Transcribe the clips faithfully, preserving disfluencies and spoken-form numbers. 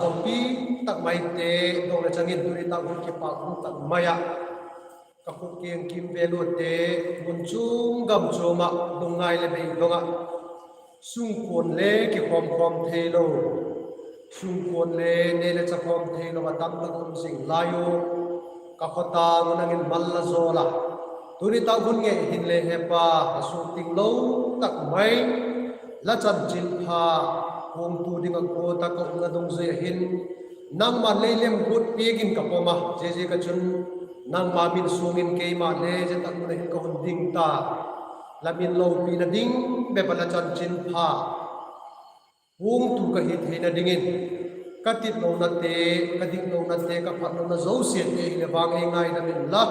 Lopi tak maite dong le chang in tuni tak hun kipâk hun tak mai ah ka khut kiang kim vel ute, mun chuam gam chuam ah lungngai leh beidong ah, sungkuan le kikhawm khawm theilo, sungkuan le ne le cha khawm theilo a tam tak um zing lai u, ka khawtâng un nang in mal la zawl a, tuni tak hun ngei hin le hepa, a suakting lo tak mai la chanchinpha puangtu ding ah kua tak a umna dungzui ah hin, nangma'n lei lemguat piak in ka pom a, ziaziak ah chun nangma min suang in keima le zia tak mun ah hin ka hun ding ta, la min lopina ding bep ah la chanchinpha puangtu ka hi theina dingin, ka titlonate, ka diklonate, ka phatlona zosiate hileh vang ei ngaidam inla,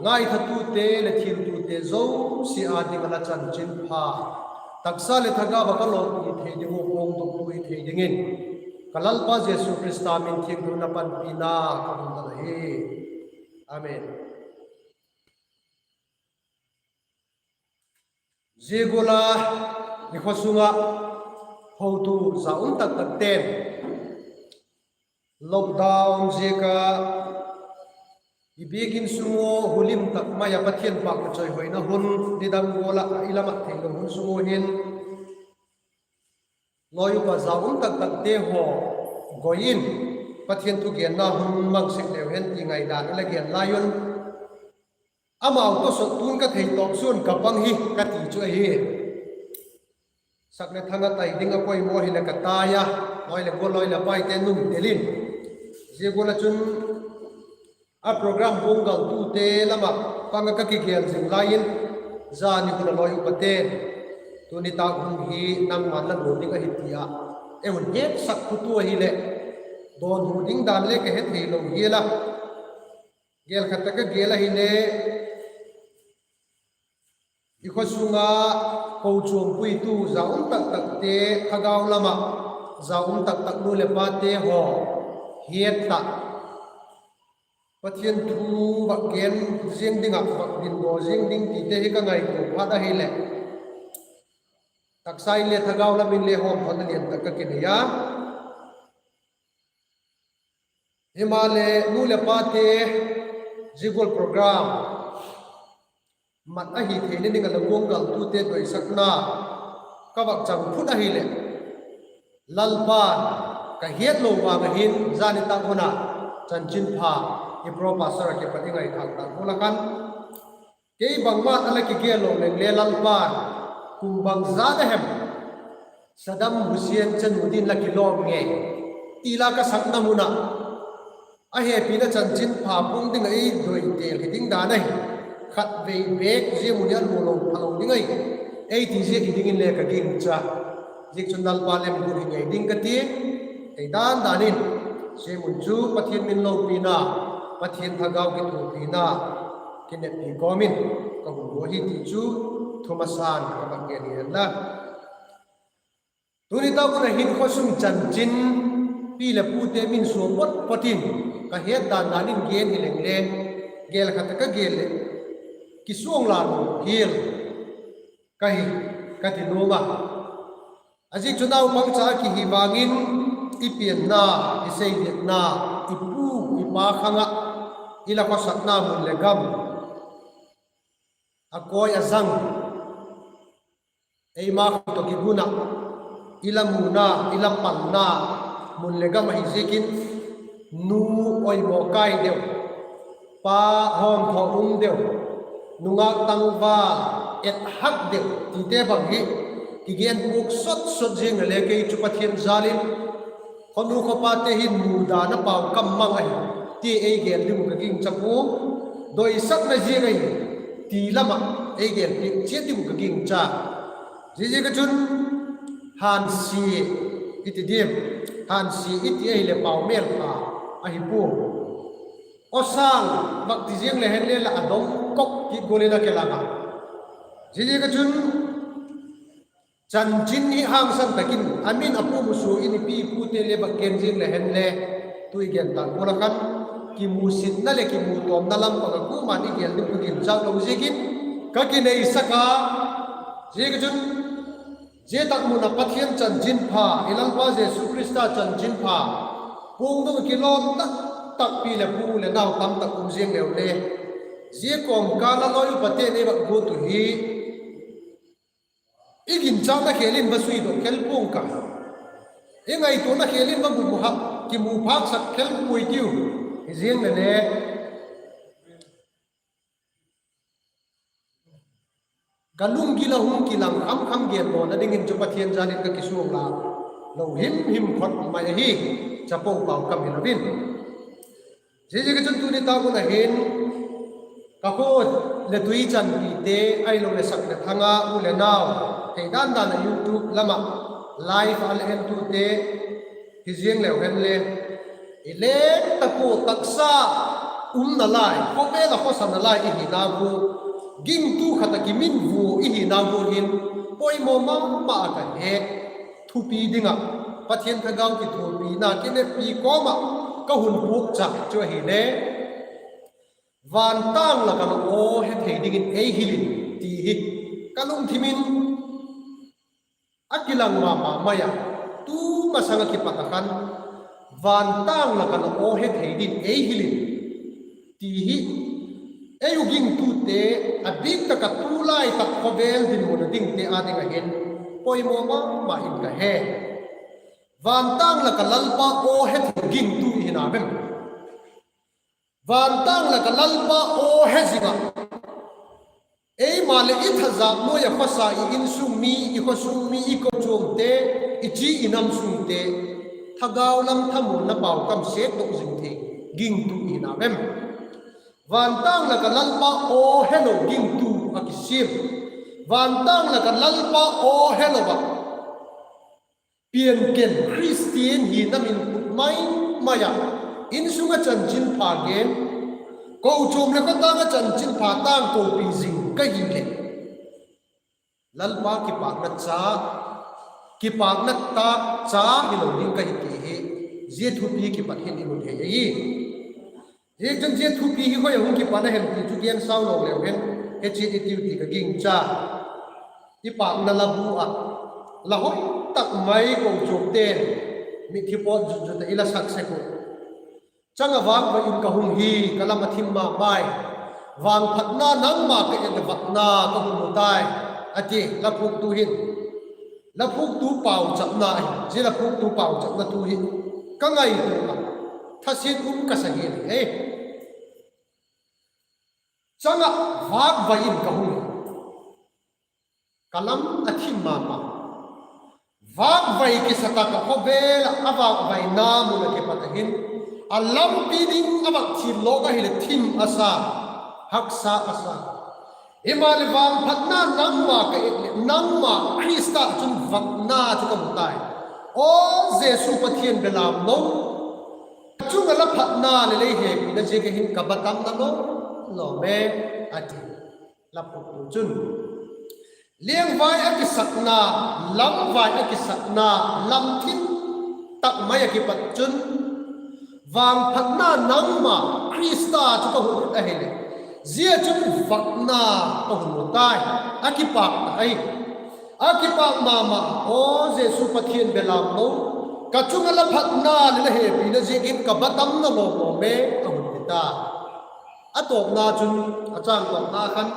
ngaithatute leh thiltute zosia â ding ah la chanchinpha taksa leh thagau ah ka lawmpi thei ding uh, puangtu hi thei dingin ka Lalpa Jesu Khrista min thiangtho in a panpina ka hun don ahi. Amen. Zia gual a i khaw sung ah hotu za um tak takte'n lockdown ziak a i biakin sung ua hulim tak mai ah Pathian pâk ka chawihoina hun, nidang gual ah i la mat theilo hun sung ua hin, lawi upa za um tak takte haw goi in, Pathian thugenna hun mang sek leu hen ti ngaidan a la gen lai un, amau tawh sawttu'n ka theitawp suan ka pang hi ka ti chu ahi. Sak leh thang a tai ding a poimaw hileh ka tai a, lawi leh gual, lawi leh paite nung tel in, zia gual ah chun a program buanggaltute lam ah pang ah ka kigel zing lai in, zani hun a lawi upate'n, tuni tak hun hi nangma'n la nuam ding ahi ti ah ei hun hetsak phutu ahileh, dawnhu ding dan le ka he theilo hial a, gel khat tak a gel ahile, i khaw sung a kochuam puitu za um tak takte, thagau lam ah za um tak tak nu leh pate haw hiat tak, Pathian thu vak gen ziang ding ah vak dindaw ziang ding tite hi ka ngaitua phat ahileh, taksa in le thagau lam in le hawmthawna lian tak ka kinei a. Himaleh nu leh pate, zia gual program mat ahi theina ding ah la guanggaltute doisakna ka vak chang phut ahileh, Lalpa'n ka hiatlo vang ah hin zani tak hun a chanchinpha i pro pastor ah kipat i ngaithâk tak gual a khan, kei bangma a la kigel lo leng le Lalpa'n kum bangzat a hem Saddam Hussein chanu din la kilawm ngei ti la ka sakna mun ah, a hepina chanchinpha puang ding ah ei doi tel hi ding dan ahi. Khatvei bêk zia mun hi a lua lo phalo ding ahi, ei ti ziak hi dingin le ka gingcha. Ziakchun Lalpa lemguat hi ngei ding ka ti. Ei dan dan in, zia mun chu Pathian min lopina, Pathian thagau kithuapina kineppi kawm in ka hun gua hi ti chu thumasan ka vak gen hi hen la. Tuni tak hun a hin khawsung chanchin, pi leh pute min suang pot pot in ka het dan dan in gen hi leng le, gel khat a ka gel leh kisuang la lo hial ka hi, ka ti nuam a. A ziak chu naupangcha a kihi vang in, i pianna, i seiliakna, i pu i pa khang ah i la khawsakna mun leh gam a kawi a zang, eima khang tawh kigun ah i la muna, i la palna mun leh gam ahi ziakin, nu oimaw kai deu, pa hawmthaw um deu, nungak tangval et hak deu tite bang hi kigen puak sot sot ziang le le, kei chu Pathian jal in khawnu khawpate hin mudan a pau kam mang ahi ti ei gel ding uh ka gingcha pua. Doisakna ziang ahi ti lam ah ei gel piak chiat ding uh ka gingcha. Ziaziak ah chun hânsia i ti diam, hânsia i ti ahileh pau mêl pha ahi pua. Aw sâng, bangti ziang le hen le lah a dong kok kit gual in a kilang a. Ziaziak ah chun chanchin hi hangsan tak in a min a pum u sua in i pi pute le bang gen ziang le hen le, tu i gen tak gual ah khan kimusitna leh kimutawmna lam pang ah kuama'n i gel ding ka gingcha lo ziakin ka kineisak a. Ziaziak ah chun zia tak mun ah Pathian chanchinpha, i Lalpa Jesu Khrista chanchinpha Puangdong ah kilawm tak tak pi leh pu leh nau tamtak um ziang leu le, zia kawmkâl a lawi upate nei vak guat uh hi i ginchâkna khêl in va suidok khel pua'ng ka, i ngaituana khêl in va mu hak, kimu phâksak khel puai tiu. Hiziang le le, ka lunggil a hung kilang kham kham gen dawna dingin chu Pathian jal in ka kisuang la lo him him khot mai ahi, chapo pau kam hilo in. Ziaziak a chun tuni tâk hun a hin ka khua leh tui chanpite, ahiloleh sak leh thang a u leh nau, thei dan dan ah YouTube lam ah live a la entute, hiziang leu hen le, i leng tak ua taksa umna lai, khawvel ah khawsa nalai i hinau ua, gingtu khat ah kiminvua i hinau ua hin, poimaw ma ma a ka he. Thupi ding ah Pathian thagau kithuapina kineppi kawm ah ka hun puakchâk chu ahile, Van tâng lak ah la aw he thei dingin ei hil in, ti hi ka lungthim in a kilang ma ma mai a. Tu masang ah kipat ah khan, van tâng lak ah la aw he thei dingin ei hil in, ti hi ei u gingtute, a bîk tak ah tulai tak khawvel dinmun a dingte â ding ah hin poimaw ma ma in ka he. Van tâng lak ah Lalpa aw he thei gingtu i hina vem? Van tâng lak ah Lalpa aw he zing ah, eima leh i thazak nuai ah khawsa, i insung mi, i khawsung mi, i kochuamte, i chi i nam sungte thagau lam thamuanna pau kam sêkdok zing thei gingtu i hina vem? Van tâng lak ah Lalpa aw helo gingtu a kisiam, van tâng lak ah Lalpa aw helo ah pianken Khristian hina min put mai mai ah, insung ah chanchinpha gen, kochuam leh khawtâng ah chanchinpha tâng kopi zing ka hileh, Lalpa kipâkna cha, kipâkna tâk cha hilo ding ka hi ti hi zia thupi kipat hin i mu thei ahi. Ziaziakchun zia thupi hi hoi a hung kipan a hem ti chu gen sau lo leu hen, he chiat i tiu ti ka gingcha. I pâkna la bu ah, la hoi tak mai kochuamte'n mitthi pawt zut zut ah i la sak sek uh. Chang ah vâkvai in ka hung hi, ka lam a thim ma mai, vangphatna nangma ka et leh vakna ka hun mu tai, a ti la phuaktu hin. La phuaktu pauchapna ahi, zia la phuaktu pauchapna thu hi ka ngaitua a, thasiat um ka sa hi ahi. Chang ah vâkvai in ka hung hi, ka lam a thim ma ma. Vâkvai kisa tak ah khawvel ah a vâkvaina mun ah kipat ah hin, a lampi ding a vak thil lawk ahileh thim a sa, haksa a sa. Himaleh vangphatna nangma ka et leh, nangma Khrista chun vakna chu ka mu tai. Aw Jesu Pathian belam no, ka chung ah la phatna leh lei hepina ziak ah hin ka ba tam na lawm lawm e, a ti. La phuaktu chun, liangvai a kisakna, lamvai a kisakna, lam thim tak mai ah kipat chun, vangphatna nangma Khrista chu ka hun et ahileh, zia chun vakna ka hun mu tai, a kipâk ta ahi. A kipâk ma ma, aw Jesu Pathian belam no, ka chung ah la phatna leh la hepina ziakin ka ba tam na lawm lawm e, a hun ti ta. A tawpna chun, a châng tawpna khan,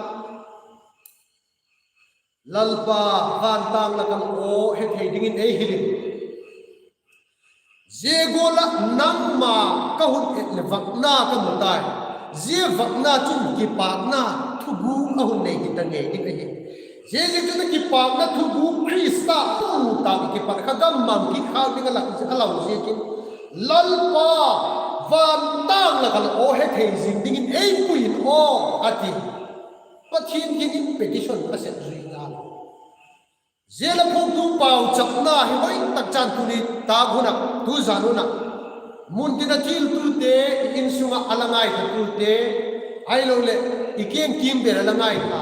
Lalpa, van tâng lak ah la aw he thei dingin ei hil in, zia gual ah nangma ka hun et leh vakna ka mu tai. Zia vakna chun kipâkna thuguk a hun nei hi ta ngei ding ahi. Ziaziakchun a kipâkna thuguk Khrista a mu tak ah kipat kha gam mang kit khâk ding a la, a lau ziakin, Lalpa, van tâng lak ah la aw he thei zing dingin ei pui in aw, a ti. Pathian kiang in petition a sep zui ta. Zia la phuaktu pauchapna hi hoi tak chan tuni tâk hun ah, tu zan hun ah, muntin a thiltute, i insung ah a la ngaithatute, ahiloleh i kiang kim vel a la ngaitha,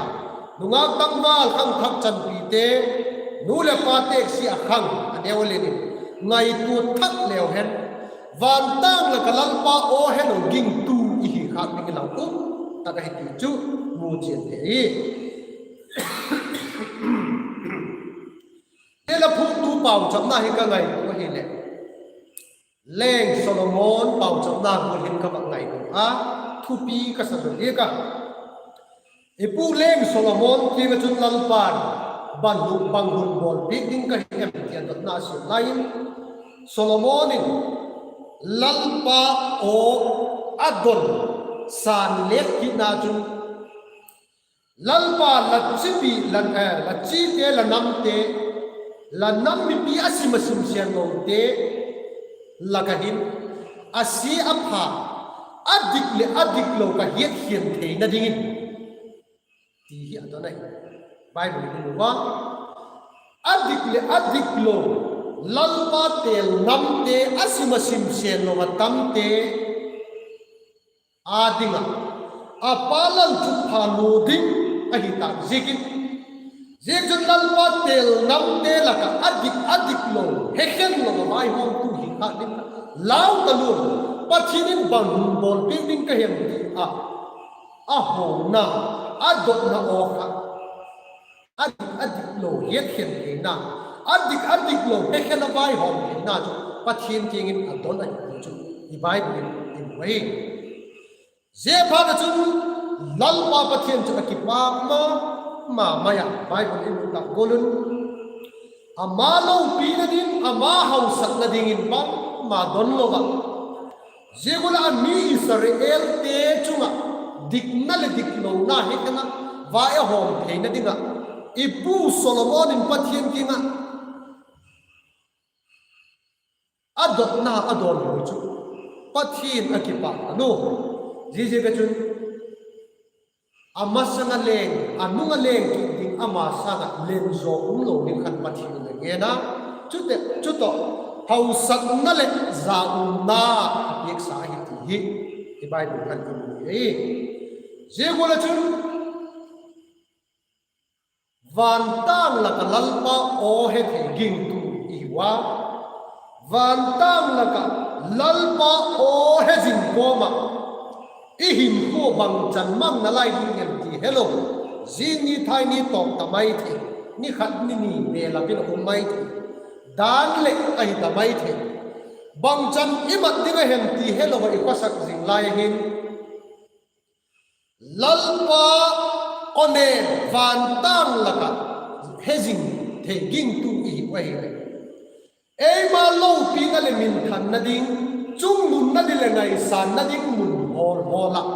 nungak tangval khangthak chanpite, nu leh pa teksia khang a neu a lian in, ngaitua thak leu hen, van tâng lak ah Lalpa aw helo gingtu i hi khâk ding i lau um tak ahi ti chu mu chian thei hi. Zia la phuaktu pauchapna hi ka ngaitua ahileh, Leng Solomon pauchapna gual hin ka va ngaitua a, thupi ka sa zaw diak a. I pu Leng Solomon kiang ah chun Lalpa'n bang hun, bang hun bawlpiak ding ka hi em ti a dotna a sim lai in, Solomon in Lalpa aw a don sân lek kitna chun, Lalpa la chipi, la, eh, la chite, la namte, la nam mipi a sim a sim sianlote lak ah hin a sia a pha, a dik leh a diklo ka hiatkhian theina dingin, ti hi a don ahi. Bible in a mu a, a dik leh a diklo, Lalpa têl namte, a sim a sim sianlo a tamte â ding ah a pa lalchutpha lua ding ahi tâk ziakin, ziakchun Lalpa têl namte lak ah a dik a diklo, hekhen lo a vaihawmtu hi kha ding lau ta lua, Pathian in bang hun bawlpiak ding ka hem ti a, a hona, a dotna aw kha, a dik a diklo hiatkhian theina, a dik a diklo hekhen a vaihawm theina chu Pathian kiang in a don ahi ti chu i Bible in i mu ahi. Ziaphat ah chun Lalpa Pathian chu a kipâk ma ma mai a, Bible in i mu tak gual un, ama lopina ding, ama hausakna dingin bangma don lo a, zia gual ah a mi Israelte chung ah dikna leh diklona hekhen a vai a hawm theina ding ah i pu Solomon in Pathian kiang ah a dotna a dawnhu chu Pathian a kipâk a nu. Ziaziak ah chun a masang a leng, a nung a leng kit ding, ama sâng ah lenzaw umlo ding khan Pathian in a gen a, chutawh hausakna leh zaumna a piaksa ahi ti hi i Bible khan i mu hi. Zia gual ah chun, van tâng lak ah Lalpa aw hethei gingtu i hiu a, van tâng lak ah Lalpa aw hezing kawm ah i hinkhua bangchan mang nalai ding hem ti helo, zing ni thai ni tawk ta mai thei, ni khat ni ni belap in a um mai thei, dan leh ahi ta mai thei, bangchan i mat ding a hem ti helo ah i khawsak zing lai ahin, Lalpa aw nen van tâng lak ah hezing thei gingtu i hiu ahileh, eima lopina leh minthanna ding, chungnunna ding leh ngaisânna ding mun hawl hawl ah,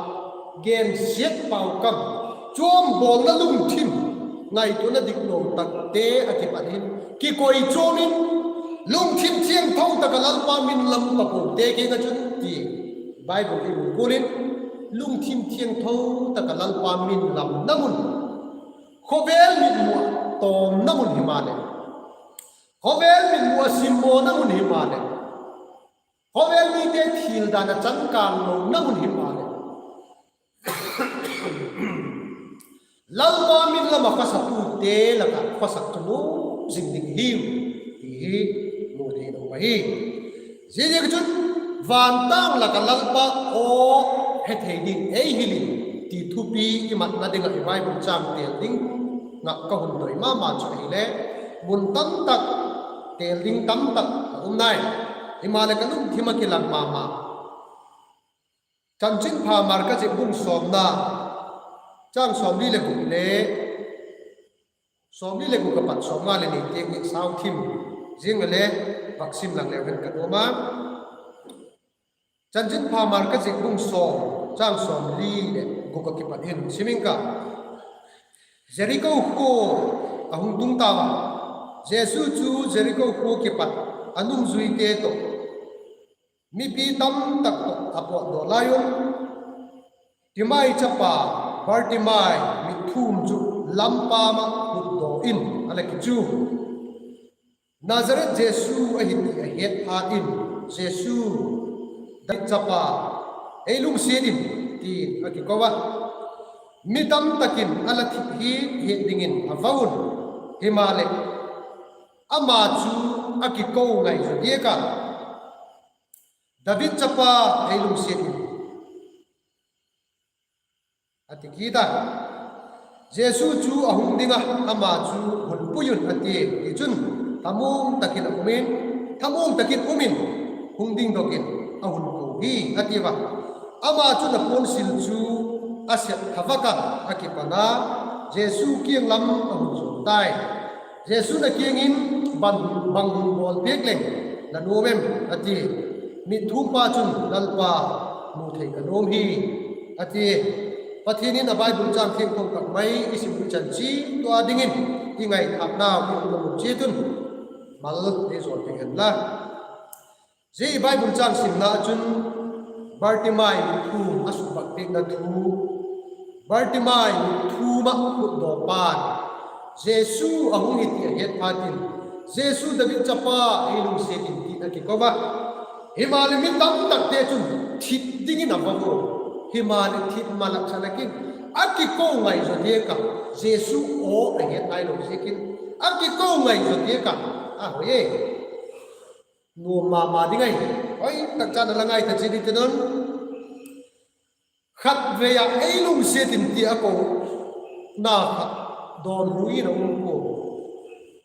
gensiat, paukam, chuam bawlna lungthim, ngaituana diklo takte a kipat hin kikoi chuam in, lungthim thiangtho tak ah Lalpa min lam papote kiang ah chun ti, Bible in i mu gual in, lungthim thiangtho tak ah Lalpa min lamna mun, khawvel mitmu ah tawmna mun himaleh, khawvel mitmu ah simmawna mun himaleh, khawvel mite thil dan ah changkâng lona mun himaleh, Lalpa min lam ah khawsatute lak ah khawsak chu nuam zing ding hiu ti hi mu thei lo ahi. Ziaziak chun, van tâng lak ah Lalpa aw hethei ding ei hil in ti thupi i matna ding ah i Bible châng têl ding ah ka hun doi ma ma chu ahileh, mun tamtak, têl ding tamtak a um nai. Himaleh ka lungthim ah kilang ma ma Chanchinpha Marka zik bung sawmna, châng sawmli leh guk le, sawmli leh guk a pat sawmnga leh ni tiang hi sau thim zing a le, vak sim lang leu hen ka nuam a. Chanchinpha Marka zik bung sawm, châng sawmli leh guk a kipat hin sim ing ka. Jeriko khua a hung tung tau a, Jesu chu Jeriko khua kipat a nungzuite tawh, mipi tamtak tawh a pawtdaw lai un, Timai chapa Bartimai mitthum chu lampam ah hutdaw in a la kichu. Nazareth Jesu ahi ti a het phat in, Jesu, David chapa, ei lungsiat in, ti'n a kiko a. Mi tamtak in a la thip hiat hiat dingin a va un; himaleh, ama chu a kiko ngai zaw diak a, David chapa, ei lungsiat in, a ti kit a. Jesu chu a hung ding a, ama chu, Hun pui un, a ti. Tichun, thamuang tak in a um in, thamuang tak in um in, hung dingdok in a hun ko hi, a ti a. Ama chun a puansil chu a sep tha vak a, a kipan a, Jesu kiang lam a hun zuan tai. Jesu'n a kiang in, Bang, bang hun bawl piak leng la nuam em? a ti. Mitthumpa chun, Lalpa, mu thei ka nuam hi, a ti. Pathian in a Bible châng thiangtho tak mai i sim uh chan chiat tua dingin i ngaithâknau i umna mun chiat un mal ei zawl piak hen la. Zia i Bible châng simna ah chun Bartimai mitthum a sukbak piakna thu, Bartimai mitthum ah khutdawpa'n, Jesu a hung hi ti a het phat in, Jesu, David chapa, ei lungsiat in, ti'n a kiko a. Himaleh mi tamtakte chun thip dingin a vau a. Himaleh thip malak sa lak in, a kiko ngai zaw diak a, Jesu aw a het nailo ziakin, a kiko ngai zaw diak a, a hoi e. Nuam ma ma ding ahi. Hoi tak chan a la ngai ta chi di te don. Khatvei ah ei lungsiat in ti a kona kha dawnhu in a um pua.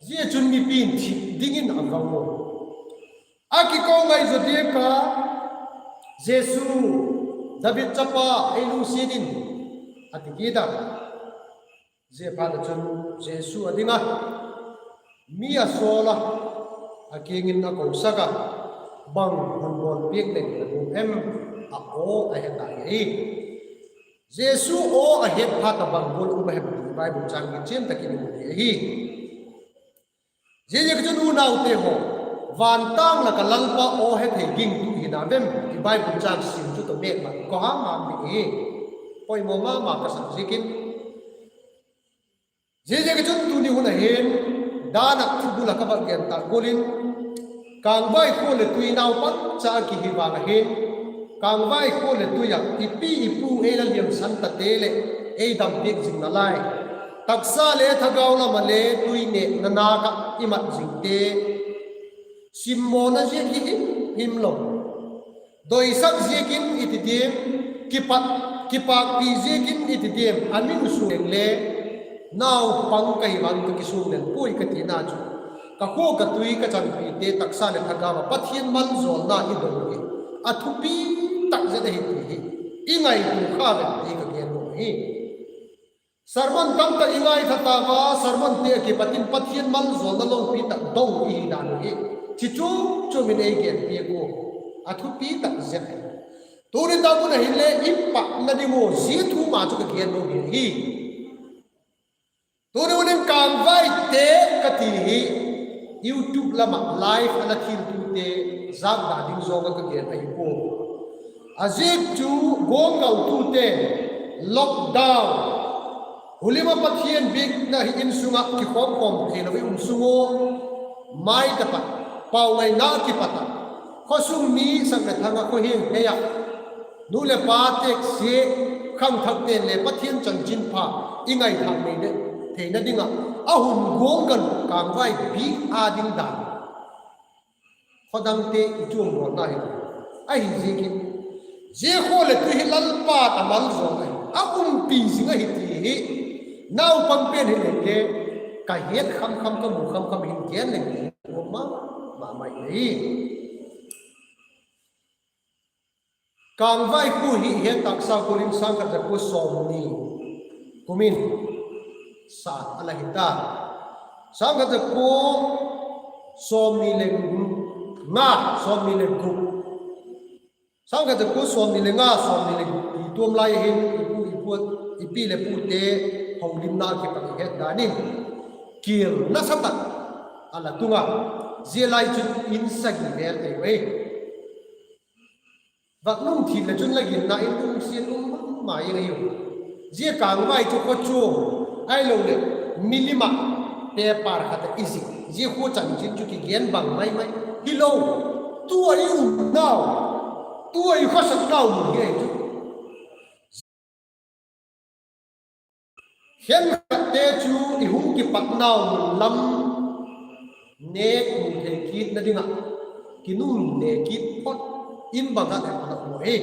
Zia chun mipi'n thip dingin a vau a. A kiko ngai zaw diak a, Jesu, David chapa, ei lungsiat in, a ti kit a. Ziaphat ah chun Jesu a ding a, mi a sawl a, a kiang in a kosak a, Bang hun bawl piak leng la nuam em? A aw a het ahi. Jesu aw a het phat ah bang gual um a hem ti Bible châng kichian tak in i mu thei ahi. Ziaziakchun unaute haw, vantâng lak ah Lalpa aw hethei gingtu hina vem ti Bible châng sim chu tawh mêkmat ka hâm hâm ding hi. Poimaw ma ma ka sak ziakin. Ziaziakchun tuni hun ah hin, dan ah thubul ah ka va gen tak gual in, Kângvai khua leh tui naupangcha a kihi vang ah hin, Kângvai khua leh tui ah i pi i pu ei la liamsan tate leh ei dampiak zing nalai, taksa leh thagau lam ah le tui nêkna nâk ah i mat zingte, simmawna ziak hi him him lo, doisak ziakin i ti diam, kipat, kipâkpi ziakin i ti diam, a min sua leng le, naupang ka hi vang ka kisuang lel puai ka tina chu, ka khua ka tui ka chanpite taksa leh thagau ah Pathian maljawlna i do hi a thupi tak zet ahi ti hi i ngaitua kha ven ti ka gen nuam hi. Sermon tamtak i ngaitha tau a, sermonte ah kipat in Pathian maljawlna lopi tak do i hi dan uh hi chi chuam chuam in ei gen piak ua, a thupi tak zet ahi. Tuni tak hun ah hinle i patna ding ua zia thu ma chu ka gen nuam hi ahi. Tuni hun in Kângvaite ka ti hi, YouTube lam ah live a la thiltute zâkda ding zawk ah ka gen ahi pua. A ziak chu guanggaltute, lockdown, hulim ah Pathian biakna hi insung ah kikhawm khawm theilo i um sung ua, mai tak ah, pau ngaina kipat ah, khawsung mi sak leh thang ah, khawhing hei ah, nu leh pa teksia, khangthakte'n le Pathian chanchinpha i ngaithâk nei theina ding ah a hun guanggal Kângvai biak â ding dan, khawdangte i chuam bawlna hi ahi ziakin, zia khua leh tui hi Lalpa'n a maljawl ahi, a umpi zing ahi ti hi naupang pen hi leng le ka het kham kham, ka mu kham kham hin gen leng ti hi um ma ma mai ahi. Kângvai khua hi het tâk sau kual in sâng khat za kua sawmni kum in sa a la hi ta. Sâng khat za kua sawmni leh nga, sawmni leh gup, sâng khat za kua sawmni leh nga, sawmni leh gup i tuam lai hin i pu, i pu, i pi leh pute holimna kipat i het dan in kial nasa tak a la tung a, zia lai chun in sagi vel ei ve. Vak lungthim leh chun la ginna in lungsiat um ma ma ahi u. Zia Kângvai chu khawchuam ahiloleh milim ah paper khat ah i zik, zia khua chanchin chu kigen bang mai mai hilo, tua i umnau, tua i khawsaknau mun hi ahi chu. Khenkhatte chu i hung kipatnau mun lam nêk mu thei kitna ding ah kinungle kit phot in bang a thei a la um hi.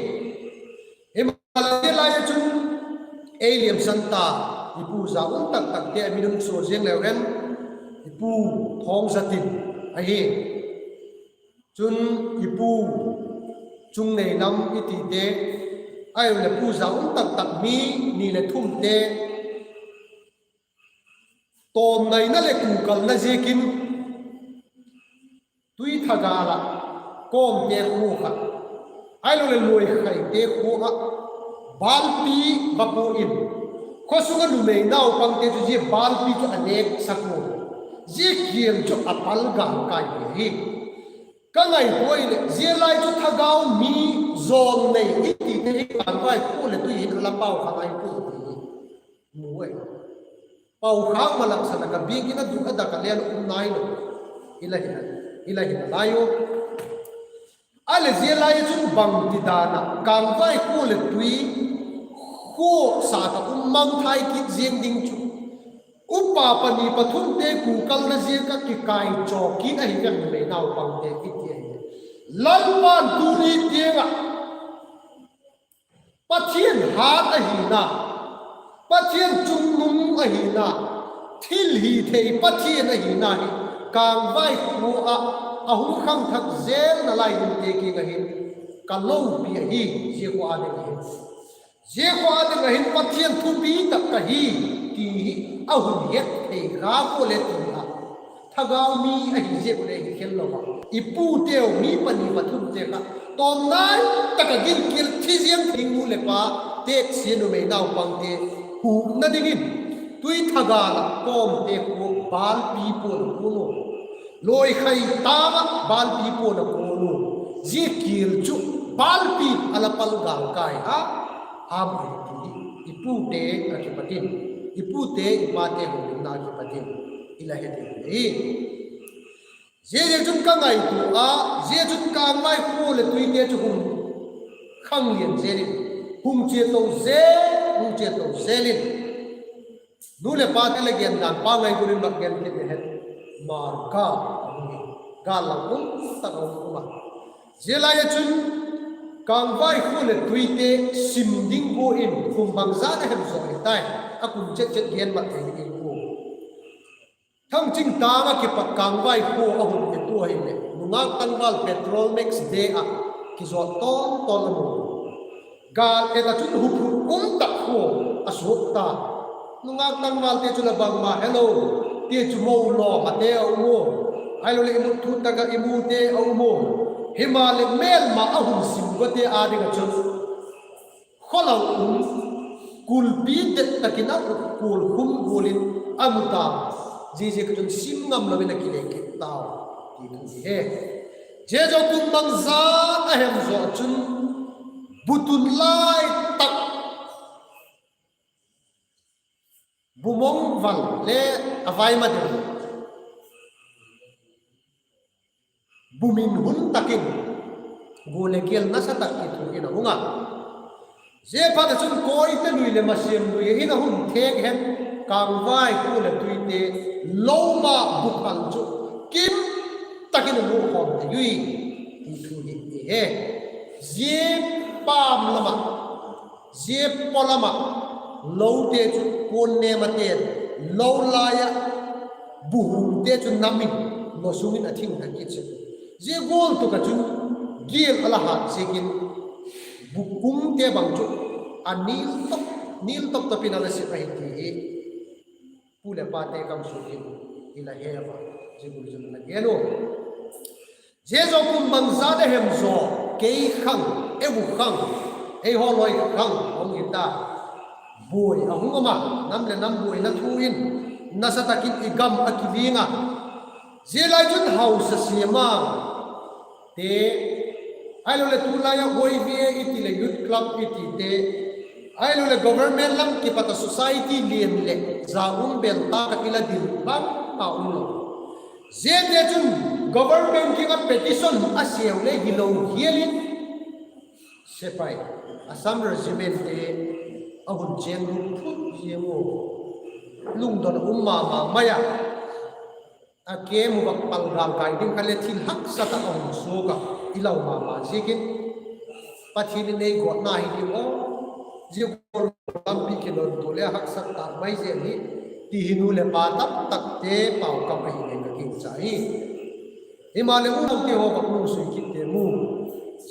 Himaleh zia lai ah chun ei liamsan ta, i pu za um tak takte a min hung sua ziang leu hen, i pu Thawngzatin ahi. Chun i pu chung nei lam i tite, ahiloleh pu za um tak tak mi ni leh thumte, tawmnaina leh kukalna ziakin, Tuitha gâl ah kawmte khua kha, ahiloleh Luaikhaite khua ah bâlpi va pua in, khaw sung ah numei naupangte chu zia bâlpi chu a nêksak ua, zia kial chu a pal gâl kai hi. Ka ngaitua leh zia lai chu thagau mi, jawlnei i tite hi Kângvai khua leh tui hin a la pau kha ngai puai ti hi mu ahi. Pau khâk malak sa lak ah biakin a duk a dak a lel um nai lo, i la hi nalai u. Ahileh zia lai ah chun bangtidan ah Kângvai khua leh tui khua sa ka um mangthai kit ziang ding chu upa pani pathumte kukalna ziak ah kikaichaw kit ahi vem numei naupangte i ti ahi. Lalpa'n tuni tiang ah Pathian hat ahina, Pathian chungnung ahina, thilhithei Pathian ahina hi Kângvai khua ah a hung khangthak zel nalai dingte kiang ah hin ka lopi ahi, zia khua â ding ahin. Zia khua â ding ahin Pathian thupi tak ka hi ti hi a hun het thei kha ua le ti a, thagau mi ahi ziak le hi khel lo a, i puteu mi pani pathumte kha tawmnai tak ah gilkial thi ziang thing nu leh pa, teksia numei naupangte hukna dingin Tuitha gâl ah kawmte khua bâlpi pua'n a kuan u, Luaikhai tâng ah bâlpi pua'n a kuan u. Zia kial chu bâlpi a la pal gâl kai ha, ham ahi ti hi i pute a kipat in, i pute i pate hukna kipat in i la he ding ahi. Ziaziakchun ka ngaitua a, zia chun Kângvai khua leh tuite chu hung khanglian zel in, hung chia to zel, hung chia to zel in, nu leh pate la gen dan pa ngai gual in bak gen kit le hen, mar gâl a hung hi, gâl lam um tak a hung um a. Zia lai ah chun Kângvai khua leh tuite sim ding gua in kum bangzat a hem zaw hi tai, a kum chet chet gen mat thei ding i pua. Thangching tâng ah kipat Kângvai khua a hun i tua hileh nungâk tangval Petrol Max Day ah kizawt tawn tawn a mu. Gâl et ah chun huphut um tak khua a suak ta. Nungâk tangvalte chu la bangma helo, ti chu mo lawm ate a um u, ahiloleh i mut thu tak ah i mute a um u. Himaleh mêlma a hun sim guate â ding ah chun khawlo um, kulpi det tak in a kual khum gual in a mu ta. Ziaziak ah chun sim ngam lo in a kile kit tau ti thu hi he. Zia zaw kum bangzat a hem zaw chun bu tun lai tak, bu mong val le a vai ma deu, bu min hun tak in, gu leh gial nasa tak ti thu in a hung a. Ziaphat ah chun kawite lui leh masiam lui ah in a hun thêk hen, Kângvai khua leh tuite lo ma bu khal chu kim tak in a mu khawm thei ui ti thu hi i he. Zia pâm lam ah, zia paw lam ah lote chu kuan nêm a ten, lo lai ah bu humte chu nam in, lo sung in a thing thak kit sek. Zia gual tuk ah chun gial a la hat ziakin bu kumte bang chu a nil top, nil top top in a la sep ahi ti hi pu leh pate kam suk in i la he a, zia gual chun la gen u. Zia zaw kum bangzat a hem zaw, kei khang, e bu khang, eihaw lawi khang hung hi ta. Buai a hung um a, nam leh nam buaina thu in nasa tak in i gam a kiving a. Zia lai chun hausa siam a te, ahiloleh tulai ah Y V A i ti leh Youth Club i tite, ahiloleh government lam kipat ah society lian leh za um bel tak ah i la dil bang a um lo. Ziate chun government kiang ah petition a seu le hilo hial in, sepai, Assam Regiment te a hun chêng lut phut ziang u, lungdon a um ma ma mai a. A kemu vak pal gâl kai ding kha le thil haksa tak a hun suak a, i lau ma ma ziakin, Pathian in ei gawtna hi ti aw, zia gual lampi kilawm tu le a haksa tak mai zel hi, ti hi nu leh pa tam takte pau kam ahi ngen ka gingcha hi. Himaleh unaute haw, vak nusui kit temu.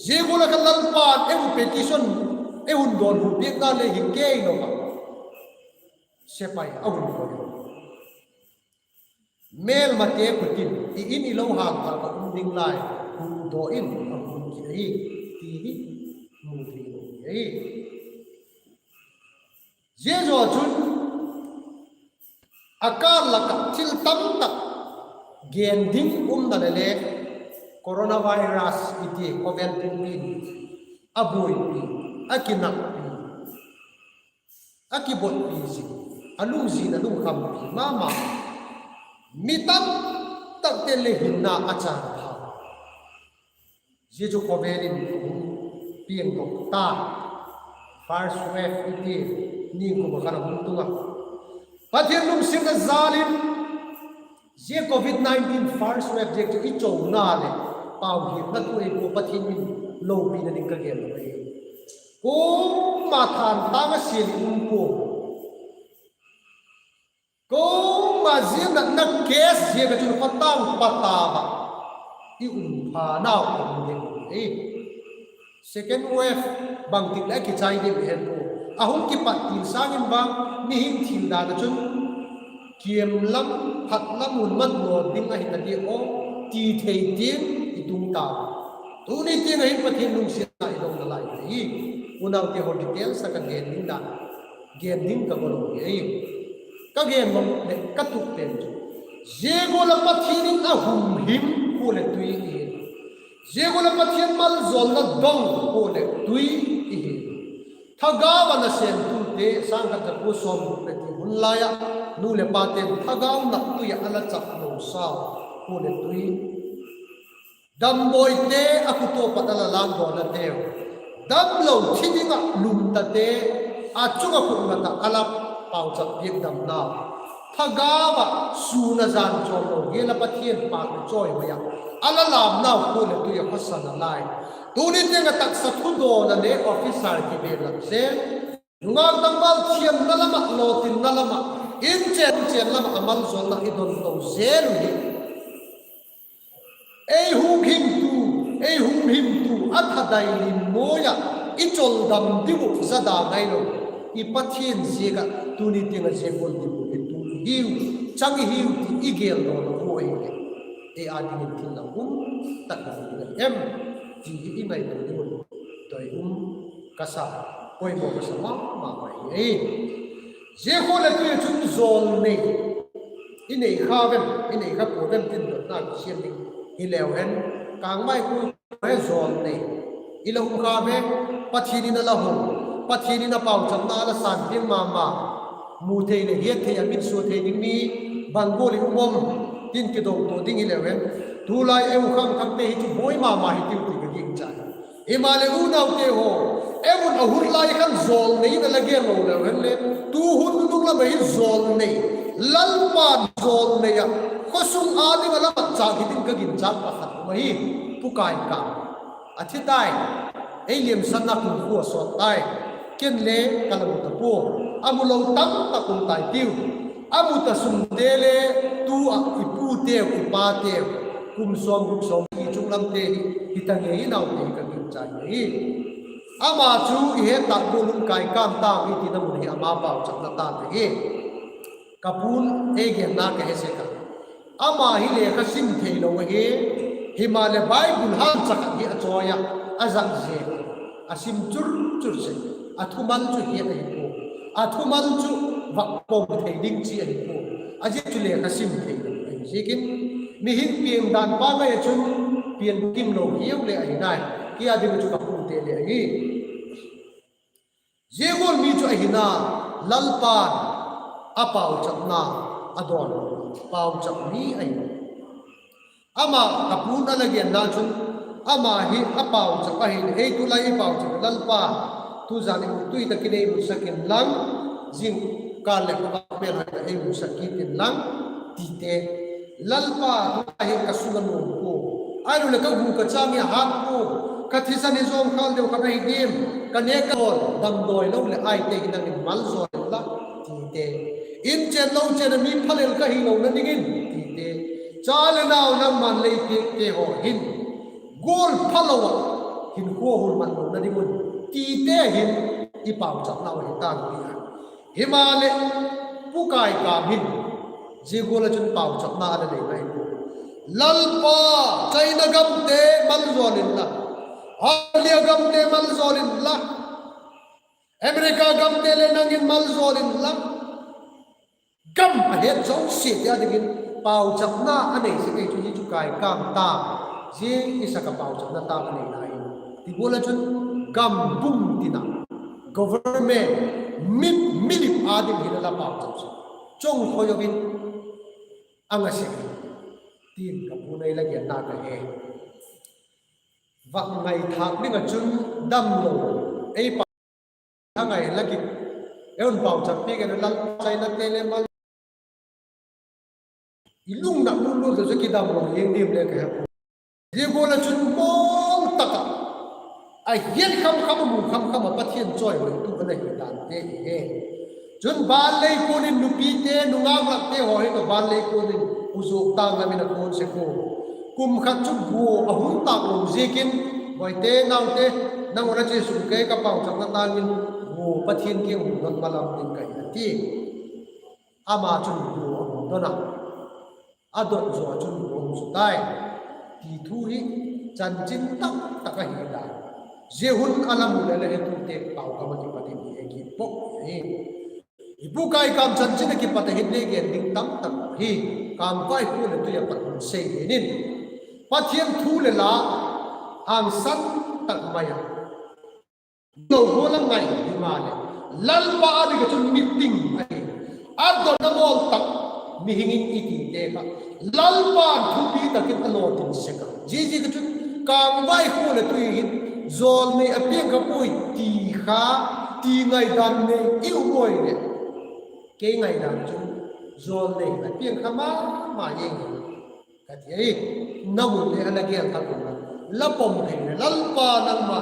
Zia gual ah kha Lalpa'n ei u petition, ei hun dawnhu piakna le hi kei lo a, sepai a hun koi, mêlmate khut in, i in i lo hangtha ka um ding lai, hun daw in a hun kit ahi, ti hi mu thei lo ahi. Zia zaw chun a kâl lak ah thil tamtak gen ding umna le le, coronavirus i ti khawvel pumpi in a buaipi, a kinakpi, a kibotpi zing, a lungzin a lungkhampi ma ma, mi tamtakte le hinna a chang pha. Zia chu khawvel in a hung piangdok ta, first wave i ti, ningkum ah khan a hung tung a. Pathian lungsiatna jal in zia covid nineteen first wave ziak chu i chona leh pauhiatna tu ei pua, Pathian in lopina ding ka gen lo ahi. Kuama than tâng a sial i um pua. Kuama zia natna case ziak ah chun khawtâng patau ah i um pha nau a um ding ahi. Second wave bangtik leh a kichai ding i he pua. A hung kipat til sâng in vang mihing thil dan ah chun kiam lam, phat lam hun mat nawn ding ahi ta diak aw, ti thei tiang i tung ta. Tuni tiang ah hin Pathian lungsiatna i dong nalai hi. Unaute haw, details ah ka gen ding dan, gen ding ka bawl lo hi ahi. Ka gen lo leh ka tup pen chu, zia gual ah Pathian in a humhim kuale tui i hi. Zia gual ah Pathian maljawlna dong kuale tui i hi. Thagau ah nasêmtute sâng khat za kua sawmguk leh ti hun lai ah, nu leh pate'n thagau nak tui ah a la chap lo sau kuale tui. Damdawite a khut ah pat a la lâkdawnateu, damlo thi ding ah lum tate a chung ah khut mat ah a la pauchap piak damnau, thagau ah sûn a jan chawm lo hial ah Pathian pâk leh chawihoi ah a la lâmnau kuale tui a khawsa nalai. Tuni tiang ah taksa thudawn a le officer kibe lam zel, nungak dangval thiamna lam ah, lawtinna lam ah, inchen chen lam ah a maljawlna i don to zel uh hi. Ei hukhintu, ei humhimtu a thadai lim nuai ah i chawldam ding uh za da ngailo, i Pathian ziak ah tuni tiang ah zia gual ding uh i tung i hiu, chang i hiu ti i gel dawn lo uh ahileh, ei â dingin thil lam um tak hi ding ahi em ti hi i ngaitua ding un doi um ka sa, poimaw ka sa ma ma mai hi ahi. Zia khua leh tui ah chun jawlnei i nei kha vem, i nei kha pua vem tin dotna kisiam ding hileu hen, kângmai khu he jawlnei i la um kha ve, Pathian in a la hun, Pathian in a pauchapna a la sân piak ma ma, mu thei leh hiat thei a mit sua thei ding mi bang gual i um am tin kidotua ding hileu hen, tulai ei u khangthakte hi chu buai ma ma hitiu ti ka gingcha. Himaleh unaute haw, ei un a hun lai khan jawlnei in a la gen lo leu hen le, tu hun nung lam ah hin jawlnei, Lalpa jawlnei ah khawsung â ding a la mat châk hi ding ka ginchâk pakhat um ahi. Pu Kaikam a thi tai, ei liamsanna kum khua sawt tai, ken le ka la mu ta pua, a mu lo tamtak um tai tiu. A mu ta sungte le tu ah i puteu, i pateu, kum sawmguk sawmli chung lamte hi, hi ta ngei i naute hi ka gingcha hi. Ama chu i het tak gual un Kaikam tâng i tina mun hi ama pauchapna tâng ahi. Ka pu'n ei genna ka he sek a, ama hi lekha sim theilo ahi. Himaleh Bible hangcha khat hi a chawi ah, a zak zia, a sim chur chur sek. A thumal chu hiat ahi pua, a thumal chu vak pom thei ding chi ahi pua. A ziak chu lekha sim theilo ahi ziakin, mihing piang dan pa ngai ah chun pian kim lo hiau le ahi nai. Kei â ding ah chu ka pute le ahi. Zia gual mi chu ahi na, Lalpa'n a pauchapna a dawn, pauchap mi ahi. Ama ka pu'n a la genna chun, ama hi a pauchap ahi, ei tulai i pauchap Lalpa, tuzan i mu tui tak in ei musak inlang, zingkal leh ka vak mêl hoi tak ei musak kit inlang, tite. Lalpa, tulai hi ka sung a nuam pua, ahiloleh ka gu ka chang hi a hât pua, ka thisan hi zawngkhâl deu khat ahi diam, ka nêk ka hawl damdawi lo leh aite hi nang in maljawl inla, tite. In chen lo chen a mi phalel ka hilona dingin, tite. Cha leh nau nangma'n lei piakte haw hin gual phalo ah hinkhua hun mat lona ding un tite hin i pauchapnau ahi tang hi a. Himaleh, Pu Kaikam hin zia gual ah chun pauchapna a la nei nai pua. Lalpa, China gamte maljawl inla, Australia gamte maljawl inla, America gamte leh nang in maljawl inla, gam a het zosiate â dingin pauchapna a nei sek ahi chu, zia chu Kaikam tâng, zia Isaac ah pauchapna tâng a nei nai. Ti gual ah chun gam bung tin ah, government, mi, mi lim â ding hin a la pauchap chu, chawngkhoi lo in a nga sek hi, tin ka pu nei la genna ka he. Vak ngaithâk ding ah chun damlo, ei pa a ngai la ki, ei hun pauchap piak en, Lalpa, Chinate le mal, i lungna lut lut chu kidamlo ding diam le ka he pua. Zia gual ah chun bawl tak ah, a hiat kham kham a, mu kham kham ah Pathian chawihoitu a la hi dante i he. Chun ban lei kuan in nupite, nungâk lakte haw hi tawh ban lei kuan in u zuak tâng lam in a kuan sek ua, kum khat chu gua a hun tâk lo ziakin, Bawite, naute, nang un a chia sung kei, ka pauchapna tâng in gua Pathian kiang hun don ma lam ding ka hi, a ti. Ama chun gua a hun don a, a dot zaw ah chun gua a hun su tai, ti thu hi chanchin tam tak ahi ta. Zia hun a la mu leh la hetute pau kam ah kipat in he kit pawk hi. I Pu Kaikam chanchin ah kipat a hin le gen ding tam tak hi, Kâmvaikhua leh tui ah pat hun sei gen in, Pathian thu leh la hangsan tak mai a lo gual a ngai himaleh, Lalpa â ding ah chun mi ting ahi, a dotna bawl tak, mihing in i tite kha Lalpa'n thupi tak in a lawtin sek a. Ziaziak ah chun Kâmvaikhua leh tui hin jawlnei a piang kha puai ti kha, ti ngaidan nei i um ui leh, kei ngaidan chun jawlnei a piang kha ma ma ing ka ti ahi. Nang un le a la gel tak un la, la pom thei leh, Lalpa, nangma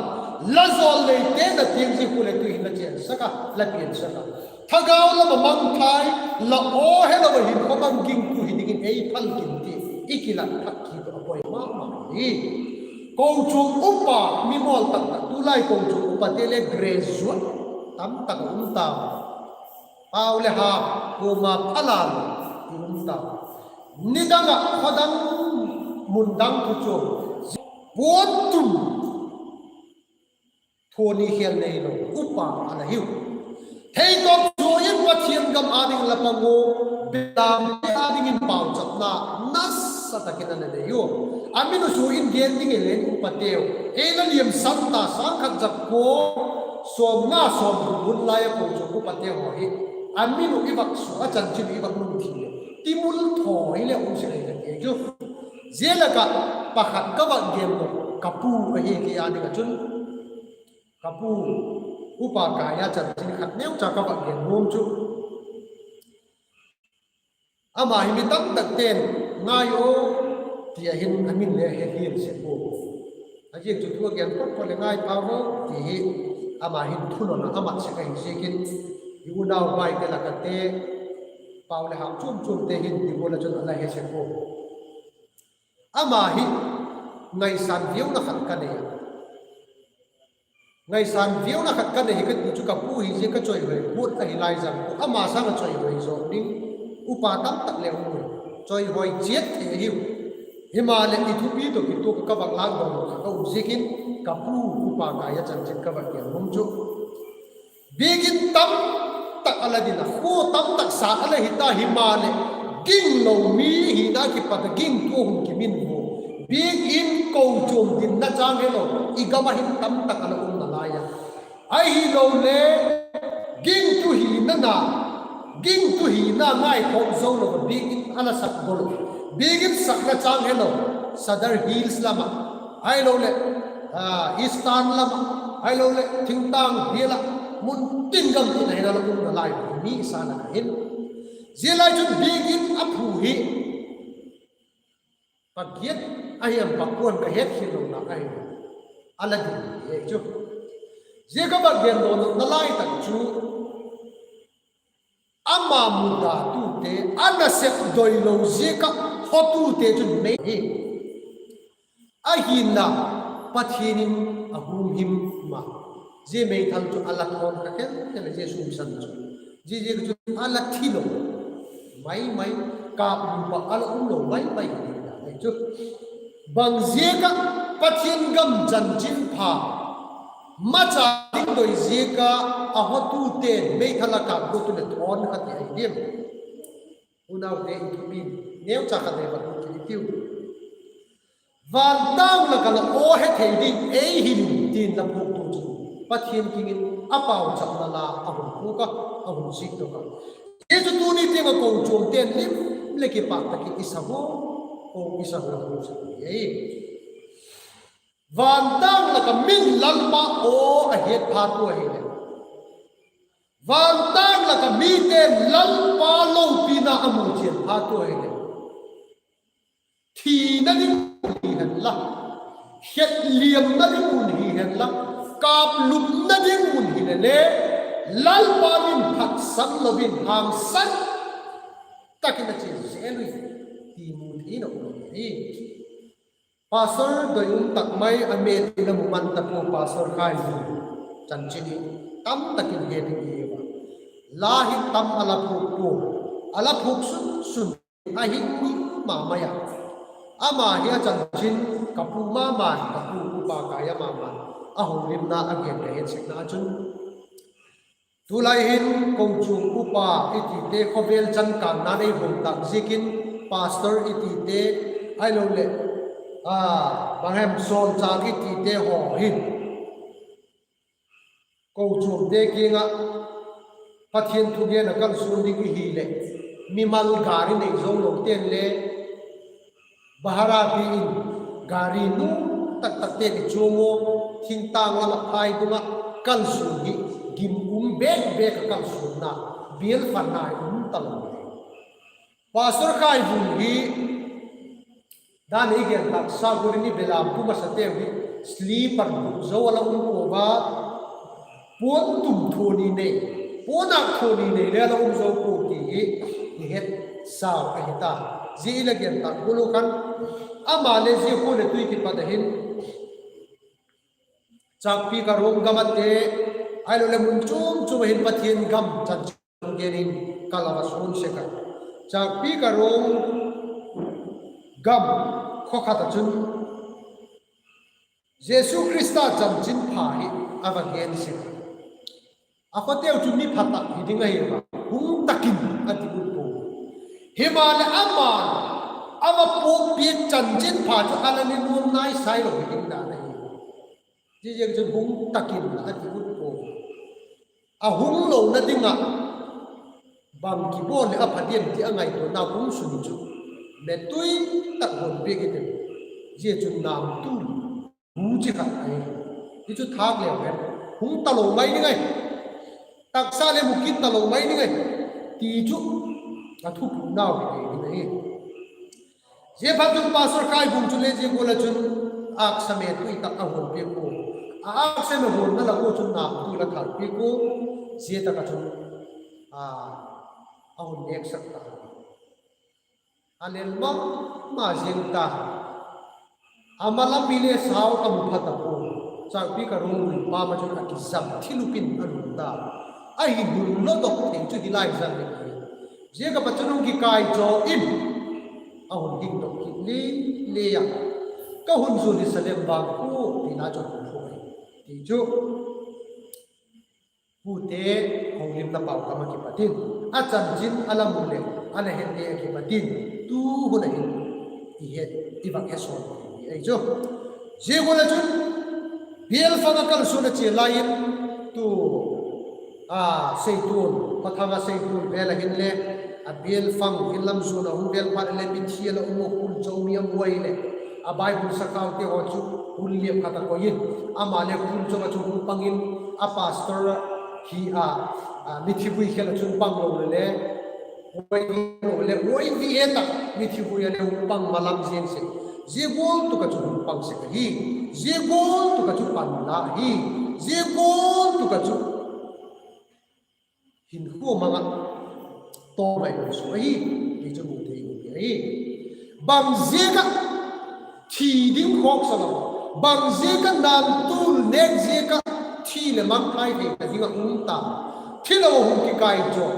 la jawlneite na piang zia khua leh tui hin la chênsak a, la piansak a, thagau lam ah mangthai, la aw helo a hinkhua mang gingtu hi dingin ei phal kin ti i kilat thak kit uh a poi ma ma hi. Kochuam upa, mi mawl tak tak, tulai kochuam upate le graduate tam tak a um ta. Pau leh ha, kuama pha la lo i um ta. Nidang ah khawdang, mundang thu chu, puan tum thua ni khêl neilo upa a la hiu. Theitawp chu in Pathian gam â ding la pang u, belamte â dingin pauchapna nasa tak in a la nei u. A min uh chu in gen ding i le upateu, ei la liamsan ta, sâng khat za kua sawmnga sawmguk hun lai a kochuam upate haw hi, a min uh i vak sua, a chanchin uh i vak lungthim leh, ti mul thaw hile um sek ahi ka ti chu. Zia lak ah pakhat ka vak gen lo, ka pu ahi, kei â ding ah chun ka pu, Upa Kaia chanchin khat neucha ka vak gen nuam chu, ama hi mi tam takte'n ngai aw ti a hin a min le he hial sek ua, a ziak chu thu a gen pawt pawt leh ngai pau aw ti hi, ama hin thulon ah a mat sek ahi ziakin, i unau vaite lak ah te, pau leh ha chuam chuamte hin ti gual ah chun a la he sek ua. Ama hi ngaisan viauna khat ka nei a, ngaisan viauna khat ka nei hi ka ti chu ka pu hi zia ka chawihoi guat ahi lai zang, ama sâng ah chawihoi zaw ding upa tam tak le um ui, chawihoi chiat thei ahiu. Himaleh i thupi tawh kituak ah ka vak lâkdaw lo kha ka um ziakin, ka pu Upa Kaia chanchin ka vak gen nuam chu, biakin tam tak a la din a, khua tam tak sâng a la hi ta himaleh, ginglo mi hina kipat a gingtu a hung kimin ua, biakin kochuam dinna châng helo, i gam ah hin tam tak a la um nalai a. Ahilole, gingtu hina na, gingtu hina ngaikhawk zo lo a biakin a la sak bawl u, biakin sakna châng helo, Sadar Hills lam ah, ahiloleh Eastern lam ah, ahiloleh thingtâng bial ah, mun tin gam tin ah hin a la um nalai mi sa na ka hin. Zia lai chun biakin a phu hi pagiat ahi am pakua'n ka hetkhial lo nak ahi, a la din hi chu. Zia ka vak gen lo nalai tak chu, ama mudatute, a nasep doilo ziak ah hotute chun mei hi. Ahinla, Pathian in a humhim ma, zia meithal chu a la thawn kha khel khel a, zia sumsan chu, ziaziak chun a la thi lo mai mai, kâplup ah a la um lo mai mai hi ding ahi chu. Bang ziak ah Pathian gam chanchinpha macha ding doi ziak a a hotute'n meithal ah kâplup tu leh thawn kha ti ahi diam? Unaute, i thupi neucha khat ei va lut kit i tiu. Van tâng lak ah la aw he thei ding ei hin in, ti'n la phuaktu chu Pathian kiang in a pauchapna la a hun phuak a, a hun sikdok a. Zia chu tuni tiang ah kochuamte'n lim leh kipâk tak in i sa u, i sa u, i sa u hi ei. Van tâng lak ah min Lalpa aw a hiat phat ua hileh, van tâng lak ah mite'n Lalpa lopina a mu chian phat ua hileh, thina ding hi hen la, hetliamna ding hun hi hen la, kâplupna ding hun hile le, Lalpa min phatsam lo in hangsan tak in a chia zel ui ti mu theina um hi. Pastor doi um tak mai a mêl in a mu man ta pua, Pastor Khaivung chanchin hi tam tak in he ding i hiu a. La hi tam a la phuak pua, a la phuak sun sun, a hing ma mai a. Ama hi a chanchin ka pu ma ma, ka pu Upa Kaia ma ma, a holimna a gen ka het sekna chun, tulai hin kochuam upa i tite, khawvel chankângna'n ei hun tak ziakin, pastor i tite, ahiloleh, a, bang hem, sawlchâk i tite haw hin kochuamte kiang ah Pathian thugen a kalsuan ding i hileh, mimal gari nei zo lote'n le bhara pi in, gari nuam tak takte'n i chuang ua, thingtâng lam ah phai ding ah kalsuan hi gim um bêk bêk ah kalsuanna, bial phatna hi um talo. Pastor Khaivung hi, dan i gen tak sa gual in i belam pu masateu hi, sleeper bûk zo a la um pua a, puan tum thua ni nei, puan âk thua ni nei le a la um zo pua ti hi i het sau ahi ta. Zia i la gen tak gual u khan, ama le zia khua leh tui kipat a hin Châkpikaro gam ate, ahiloleh mun chuam chuam ah hin Pathian gam chanchin gen in kal a va suan sek a. Châkpikaro gam khaw khat ah chun Jesu Khrista chanchinpha hi a va gen sek a. A khawteu chu mi pha tak hi ding ahi a, hung tak in a ti ut pua. Himaleh, ama'n a va puakpiak chanchinpha chu a la ni nuam nai sai lo hi ding dan ahi. Ziaziakchun hung tak in a ti ut pua. A hung lona ding ah bang kibawl leh a pha diam ti a ngaituana hung sun chu, metui tak hun piak i ti. Zia chun namtu bu chi khat ahi. Hi chu thâk leu hen, hung talo mai ding ahi, taksa leh mu kit talo mai ding ahi, ti chu a thupuknau hi ding ahi. Ziaphatchun Pastor Khaivung chu le zia gual ah chun âksa metui tak a huan piak ua, a âksa me huanna lak ua chun namtu la thâk piak ua, zia tak ah chun a hun nêksak ta. A lel ma ma zing ta. A malam mi le sau a mu pha ta pua. Châkpikaro lui pâm ah chun a kizam thil up in a lum ta. Ahi hun lodok thei chu hi lai zan le hi. Zia ka pa chun hung kikaichaw in a hun hingdok kit le le a, ka hun zuan hi sa lem vang khu, ti la chun hun phuak ahi. Ti chu pute holimna pau kam ah kipat in, a chanchin a la mu leh a la hete ah kipat in, tu hun ah hin i het, i vak he sawn hi ahi chu. Zia gual ah chun bialfang ah kalsuan a chia lai in, tu a, seitual, khawthang ah seitual vel ah hinle, a bialfang in lam zuan a hung vel phat le mithi a la um ua, kulcho mi a mu ahileh, a Bible sakhaute haw chu hun liam khat ah koi in, ama le kulcho ah chu hung pang in, a pastor hi a, a, mithi vui khel ah chun pang lo le le, uai vi lo le uai vi e tak mithi vui a le hung pang malam ziang sek. Zia gual tuk ah chu hung pang sek ahi. Zia gual tuk ah chu pan la ahi. Zia gual tuk ah chu hinkhua mang ah tawm lai lo sua ahi, ti chu mu thei hi ahi. Bang ziak ah thi ding khawksa lo, bang ziak ah nangtul nêk ziak ah thi leh mangthai thei ta ding ah um ta, thilo hung kikai zaw,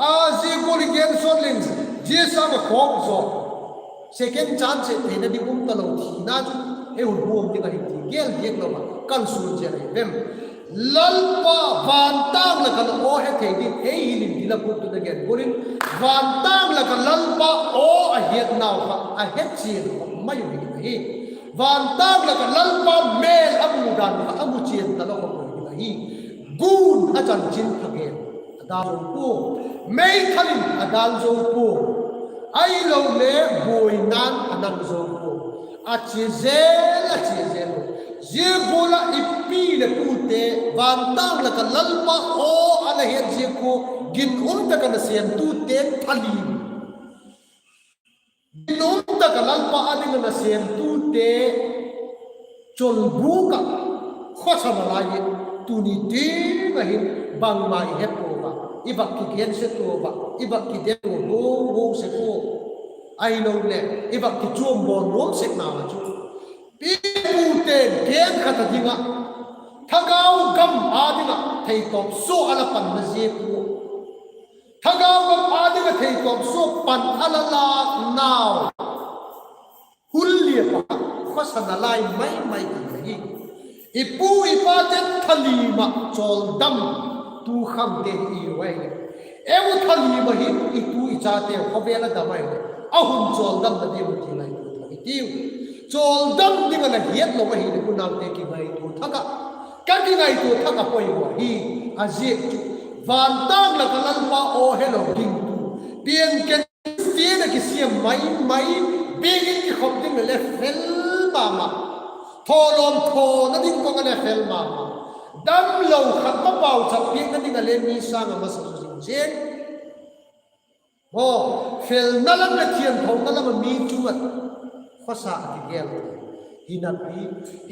a zia gual i gen sawt leng, zia sâng ah khawk zaw, second chance theina ding um talo thina chu ei hun huam ding ahi ti gel diak lo ah kalsuan zia ahi vem? Lalpa, van tâng lak ah la aw he thei ding ei hil in ti la puktu na gen gual in, van tâng lak ah Lalpa aw a hiatnau kha a he chian khop mai u hi ding ahi. Van tâng lak ah Lalpa mêl a mu dan kha a mu chian talo khop mai u hi ding ahi. Gun a chanchinpha gen a dal zo pua, meithal in a dal zo pua, ahilole buaina'n a nang zo pua, a chia zel, a chia zel u. Zia gual ah i pi leh pute, van tâng lak ah Lalpa aw a la het ziak ua ginum tak ah nasêmtute thalim, ginum tak ah Lalpa â ding ah nasêmtute cholbûk ah khawsa nalai in, tuni tiang ah hin bangma i he pua a, i vak kigense tua a, i vak kidel tua a, hu hu sek ua, ahiloleh i vak kichuam bawl nuam sekna a chu, pi pute gen khat a ding ah, thagau gam â ding ah theitawp sua a la panna ziak ua, thagau gam â ding ah theitawp sua pan a la lâknau hun lian ah khawsa nalai mai mai ding ahi. I pu i pate thalim ah chawldam tu khangte hi i u ahi. Eu thalim ah hin i tu i chateu khawvel a dam ahileh, a hun chawldamna ding uh ti ngaitua thak i tiu. Chawldam ding ah la hiat lo ahileh unaute kingaitua thak ah, ka kingaitua thak ah poimaw hi. A ziak chu, van tâng lak ah Lalpa aw helo ding tu, pian ken Khristian a kisiam mai mai, biakin kikhop ding le fel ma ma, thawlawm thawna ding kong a le fel ma ma, damlo khat ka pauchap piakna ding a le mi sâng ah masa zaw zing ziang, aw, felna lam leh thiangthona lam ah mi chung ah khawsa a kigel hi napi,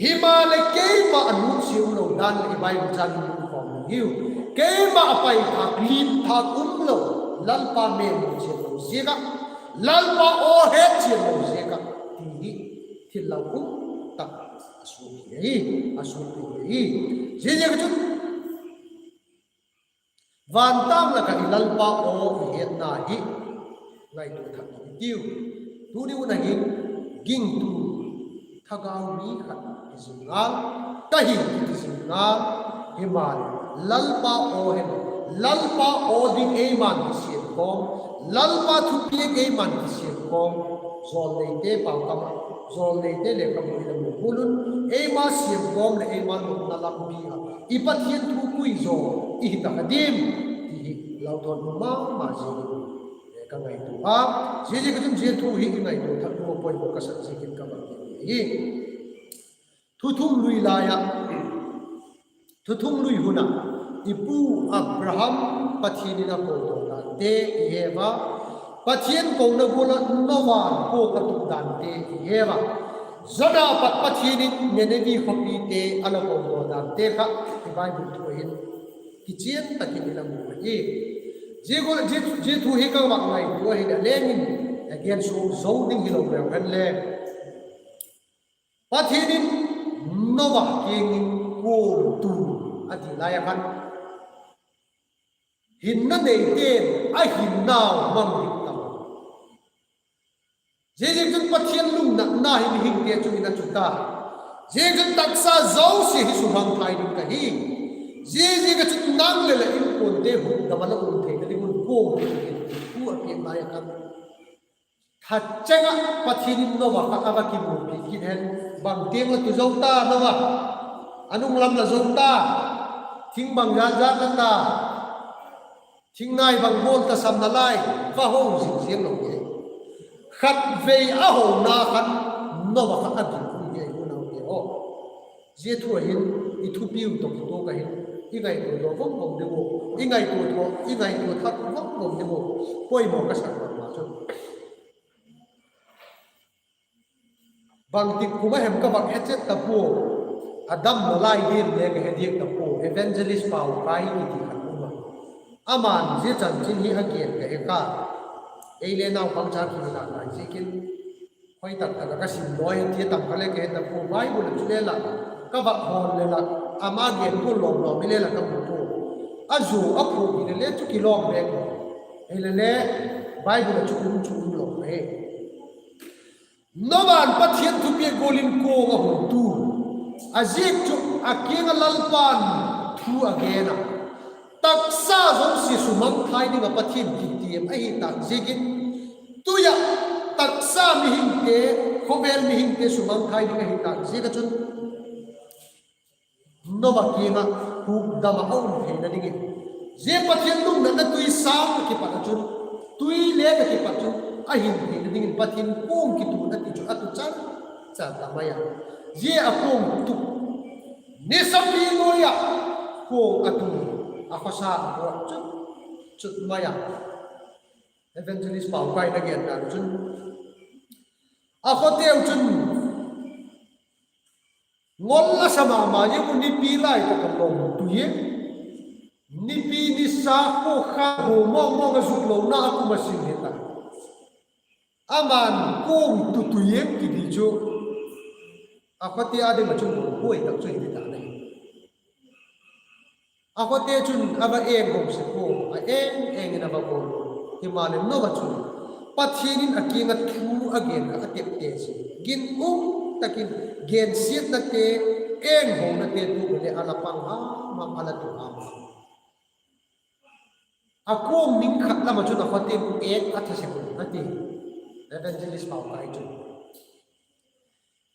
himaleh keima a nutsia umlo dan leh i Bible châng in i mu khawm lo hiu. Keima a paithâk, lipthâk umlo, Lalpa mêl mu chian lo ziak ah, Lalpa aw he chian lo ziak ah, ti hi thil lau um tak a suak hi ahi, a suak hi ahi. Ziaziak a chun, van tâng lak ah i Lalpa aw i hiatna hi ngaitua thak i tiu. Tuni hun ah hin gingtu thagau mi khat i zing ngal, ka hi i zing ngal, himaleh Lalpa aw hen, Lalpa aw ding eima'n kisiam kawm, Lalpa thupiak eima'n kisiam kawm, jawlneite pau kam ah, jawlneite lekhabu i la mu gual un, eima siam kawm leh eima lopna lampi ah i Pathian thu pui zaw i hi ta kha diam, ti hi lau thawn ma ma ziang in ka ngaitua a. Ziaziak a chun zia thu hi i ngaitua thak ding uh poimaw ka sak ziakin ka bang hi. Thuthung lui lai ah, thuthung lui hun ah, i pu Abraham Pathian in a kodaw dante i he ua, Pathian kona gual ah Noa kuak a tuk dante i he ua, Jona pat Pathian in Ninevi khawpite a la kodaw dante kha i Bible thu ah hin kichian tak in i la mu ahi. Zia gual, zia, zia thu hi ka vak ngaitua ahileh leng in, a gen sua zo ding hilo leu hen le, Pathian in Noa kiang in kuang tu a ti lai ah khan, hinna neite'n a hinnau mang dik ta. Ziaziakchun Pathian lungnatna hi mihingte chung in a chu ta. Ziaziakchun taksa zosia hi sumangthai ding ka hi. Ziaziak ah chun nang leh la inkuante hukdam ah la um theina ding un kuang tu in thu a piak lai ah khan, that cheng ah Pathian in Noa kha a va kimupi kit hen, bang tiang la tu zo ta Noa, a nung lam la zo ta, thing bang zat zat la ta, thing nai bang bawl ta sam nalai, va ho zing ziang lo hi. Khatvei a hona khan Noa kha a dik um hi, unaute haw. Zia thu ah hin i thupiu tawh kituak ah hin i ngaitua daw vang vang ding uh, i ngaitua thaw, i ngaitua thak vang vang ding uh, poimaw ka sak ma ma chu. Bangtik kum a hem ka vak he chet ta pua, a damna lai diam le ka he diak ta pua, Evangelist Paukai kiti khat um a. Ama'n zia chanchin hi a gen ka he kha. Ei le naupangcha kihi lai ziakin, hoi tak tak ah ka sim lawi ti tam kha le ka he ta pua, Bible ah chu le la, ka vak hawl le la, ama gen gual lawm lawm hi le la ka mu pua. A zuau a phuak hile le chu kilawm bek lo. Hile le, Bible ah chu um chu um lo ahi. Noa'n Pathian thupiak gual in kuang a hun tu. A ziak chu a kiang ah Lalpa'n thu a gen a, taksa zosia sumangthai ding ah Pathian kitiam ahi tak ziakin, tui ah taksa mihingte, khawvel mihingte sumangthai ding ahi tak ziak ah chun, Noa kiang ah hukdam ah a um theina dingin, zia Pathian lungnatna tui sâng ah kipat ah chun, tui lêk ah kipat chun a hin theina dingin Pathian kuang kitu a ti chu a tu chan chan ta mai a. Zia a kuang tu, nisapi nuai ah kuang a tu, a khawsa a kuang chu, chut mai a. Evangelist Paukai in a gen dan chun, a khawteu chun ngol a sa ma ma ziak un nipi lai tak a lawm tui e, nipi nisa khu kha hu mawng mawng a zuk lona a kum a sim hi ta. Ama'n kuang tu tui e kiti chu, a khawte â ding ah chun huai tak chu hi ti dan ahi. A khawte chun a va eng ho sek ua, a eng eng in a va bawl. Himaleh Noa chun Pathian in a kiang ah thu a gen kha a tepte si, ginum tak in gensiatnate, enghonate tu leh a la pang ham ham, a la tu ham ham. A kuang ning khat lam ah chun a khawte êk a tha sek un a ti, Evangelist Paukai chun.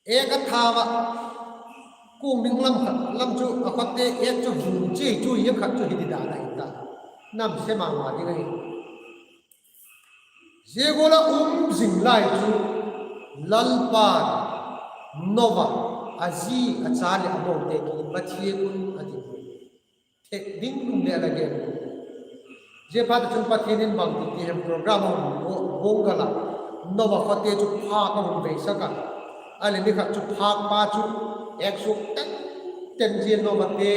Êk a tha ah, kuang ning lam khat lam chu a khawte êk chu vung chi chu, êk khat chu hi ti dan ahi ta. Nam se ma ma ding ahi. Zia gual ah um zing lai chu Lalpa'n Noa, a zi, a cha leh a mote kiang in va thiak un a ti. Thek ding lum leh a la gen. Ziaphat ah chun Pathian in bangti ti hem program a hun guanggal a, Noa khawte chu phâk a hun veisak a. A leh ni khat chu phâkpa chu êk suak ten ten zia Noate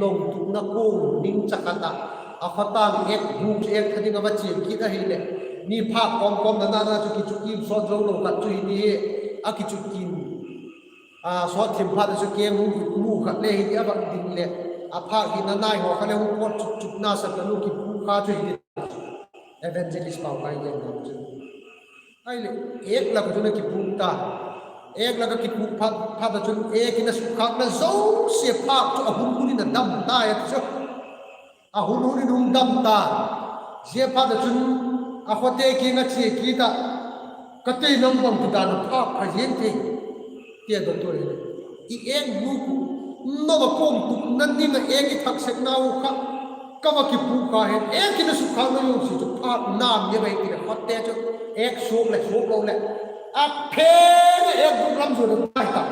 longtukna kuang ning cha khat ah, a khawtâng êk bûk chu êk tha ding a va chia kit ahileh, mi phâk kawm kawm na na chu kichuk kim sawt zo lo khat chu hi ti hi, a kichuk kim sawt thim phat ah chu keng hung kit mu khat le hi ti a va ding leh, a phâk hina nai haw kha leh hung pawt chuk chuk na sa tanu kipuk kha chu hi ti. Evangelist Paukai gen dan chun, ahileh êk lak ah chun a kipuk ta. Êk lak ah kipuk phat phat ah chun êk in a sukkhâkna zosia phâk chu a hun hun in a dam tai a ti chu. A hun hun in hung dam ta. Ziaphat ah chun a khawte kiang a chia kit ah, Ka tei, nang bangtidan a phâk kha ziang thei, ti a dot ua. I êk bûk uh, Noa kuang tukna ning ah êk i thak sekna uh kha, ka va kipuk kha hen, êk in a sukkhâkna zosia chu phâk nam i a bai ti leh, khawte chu êk suak leh suak lo leh, a phe leh êk bûk lam zuan a tai ta.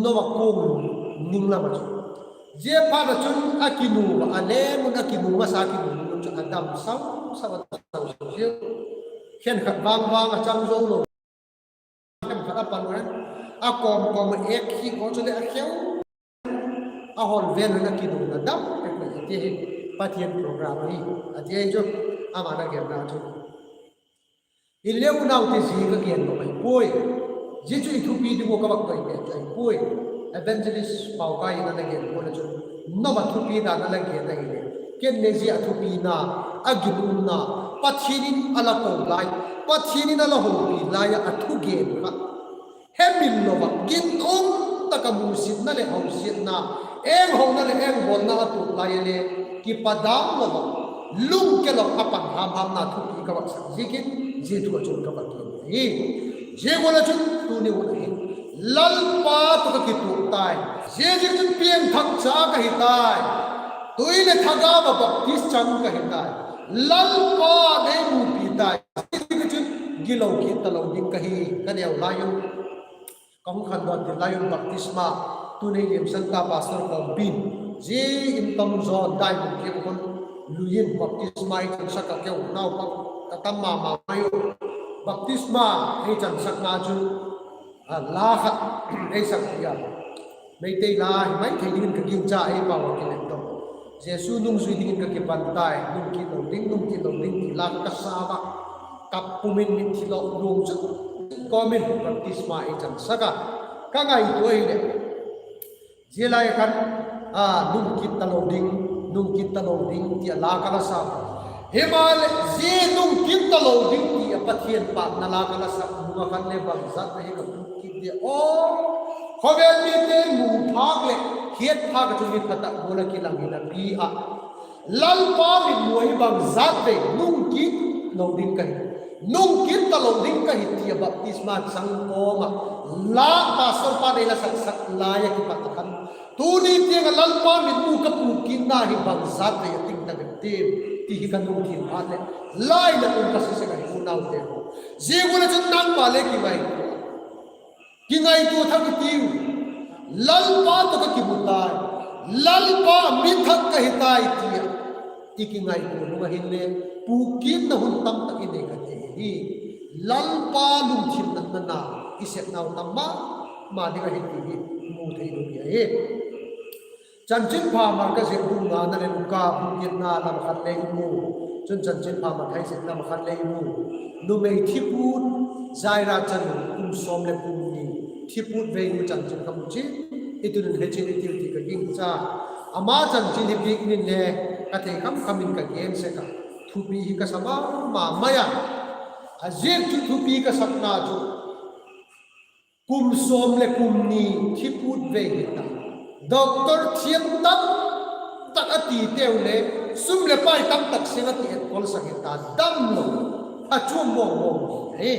Noa kuang ning lam ah chu. Ziaphat ah chun a kinu a, a leng un a kinu masa, a kinu ding un chu a dam sau sau, a dam sau sau ziau. Khenkhat vang vang a chang zo lo. Khenkhat a pan ua, a kawm kawm a êk khik haw chu leh a kheu. A hawl ven un a kinu a dam pek pek a ti hi. Pathian program ahi, a ti ahi chu. Ama'n a genna chu, i le unaute, zia ka gen lo ahi puai. Zia chu i thupi ding ua ka vak doi pen chu ahi puai. Evangelist Paukai in a la gen gual ah chun, Noa thupi dan a la gen ahileh, ken le zia a thupina, a ginumna, Pathian in a la ko lai, Pathian in a la hopi lai ah a thugen kha hemil lo ah, ginum tak ah musitna leh hosiatna, enghona leh engbawlna a tuak lai a le, kipadam lo ah, lungke lo a pan ham hamna thupi ka vak sak ziakin, zia thu ah chun ka vak gen ahi. Zia gual ah chun tuni hun ah hin Lalpa tawh ka kituak tai. Ziaziakchun piangthak cha ka hi tai. Tui leh Thagau ah baptis chang ka hi tai. Lalpa'n ei mupi tai. Ziaziakchun gilo kit talo ding ka hi, ka neu lai un. Ka hung khandawn til lai un baptisma, tuni Liamsanta Pastor Kawmpi'n, zia in tam zaw dai mun kiang khun lui in baptisma ei chansak a, keu naupang ka tam ma ma mai u. Baptisma ei chansakna chu, la khat ei sak hi a, Meitei la hi mai thei dingin ka gingcha, ei pau a kilen tawh. Jesu nungzui dingin ka kipan tai, nung kit lo ding, nung kit lo ding ti la ka sa a, kap pum in mitthi lo luang chu kawm in baptisma ei chansak a, ka ngaitua ahileh, zia lai khan, a, nung kit talo ding, nung kit talo ding ti a la ka la sa. Himaleh zia nung kit talo ding ti a Pathian pâkna la ka la sak nung ah khan le bangzat vei hi ka puk kit dia aw. Khawvel mite mu phâk leh hiat phâk ah chun mi pha tak gual ah kilang hi napi ah, Lalpa mitmu ah hi bangzat vei nung kit lo ding ka hi, nung kit talo ding ka hi ti a baptisma chang kawm ah, la pastor pa'n ei la sak sak lai ah kipat ah khan, tuni tiang ah Lalpa mitmu ka puk kitna hi bangzat vei a ting ta ding ti, ti hi ka lungthim phat leh, lai la um ka sa sek ahi unaute. Zia gual ah chun nangma le kingaitua, kingaitua thak i tiu. Lalpa tawh ka kimu tai, Lalpa mi thak ka hi tai ti a i kingaitua nung ah hinle, puk kitna hun tam tak i nei ka thei hi. Lalpa lungthim natna na i sepnau tam ma ma ding ahi ti hi mu thei ding ahi. Chanchinpha Marka ziak bung ngana leh Luka bung giatna lam khat le i mu. Chun Chanchinpha Mathai ziak lam khat le i mu. Numei thiput, Jaira chanu, kum sawm leh kum ni, thiput vei nu chanchin ka mu chiat, i tun in he chiat i tiu ti ka gingcha. Ama chanchin hi biak in le ka thei kham kham in ka gen sek a, thupi hi ka sa ma ma mai a. A ziak chu thupi ka sakna chu kum sawm leh kum ni thiput vei hi ta, doctor thiam tam tak a titeu le, sum leh pai tam tak seng a ki etkolsak hi ta, dam lo, a chuam mawng mawng hi.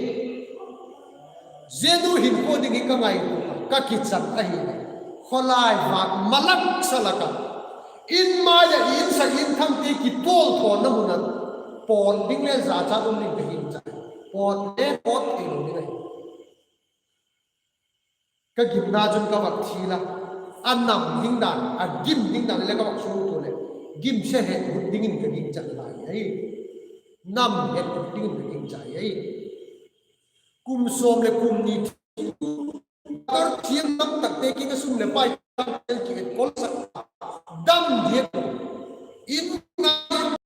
Zia nu hinkhua ding hi ka ngaitua a, ka kichat ahileh, khawlai vâk malak sa lak ah, in mai ah insak inthangte kipawl thawnna mun ah pawt ding le zachat um ding ka gingcha, pawt le pawt theilo ding ahi. Ka gimna chun ka vak thil a, a nam ding dan, a gim ding dan le ka vak suangtua leh, gim se het hut dingin ka gingcha lai ahi. Nam het hut dingin ka gingcha ahi. Kum sawm leh kum ni thiput, doctor thiam tam takte kiang ah sum leh pai tam tak ki etkolsak, dam diak lo, in ngai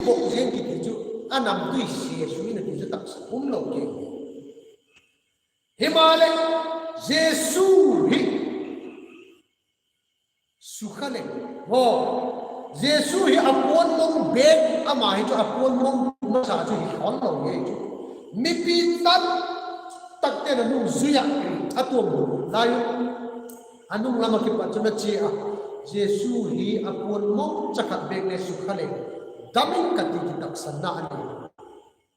bok ziang kiti chu, a nam tui sia sui na ti chu taksa um lo kei. Himaleh, Jesu hi sukha leh, aw, Jesu hi a puan mong bêk, ama hi chu a puan mong masa chu hi khawl lo ngei chu. Mipi tam takte'n a nungzui ah a tuam lai u. A nung lam ah kipat chun a chia a, Jesu hi a puan mong cha khat bêk le sukha leh, dam ing ka ti, ti taksanna a nei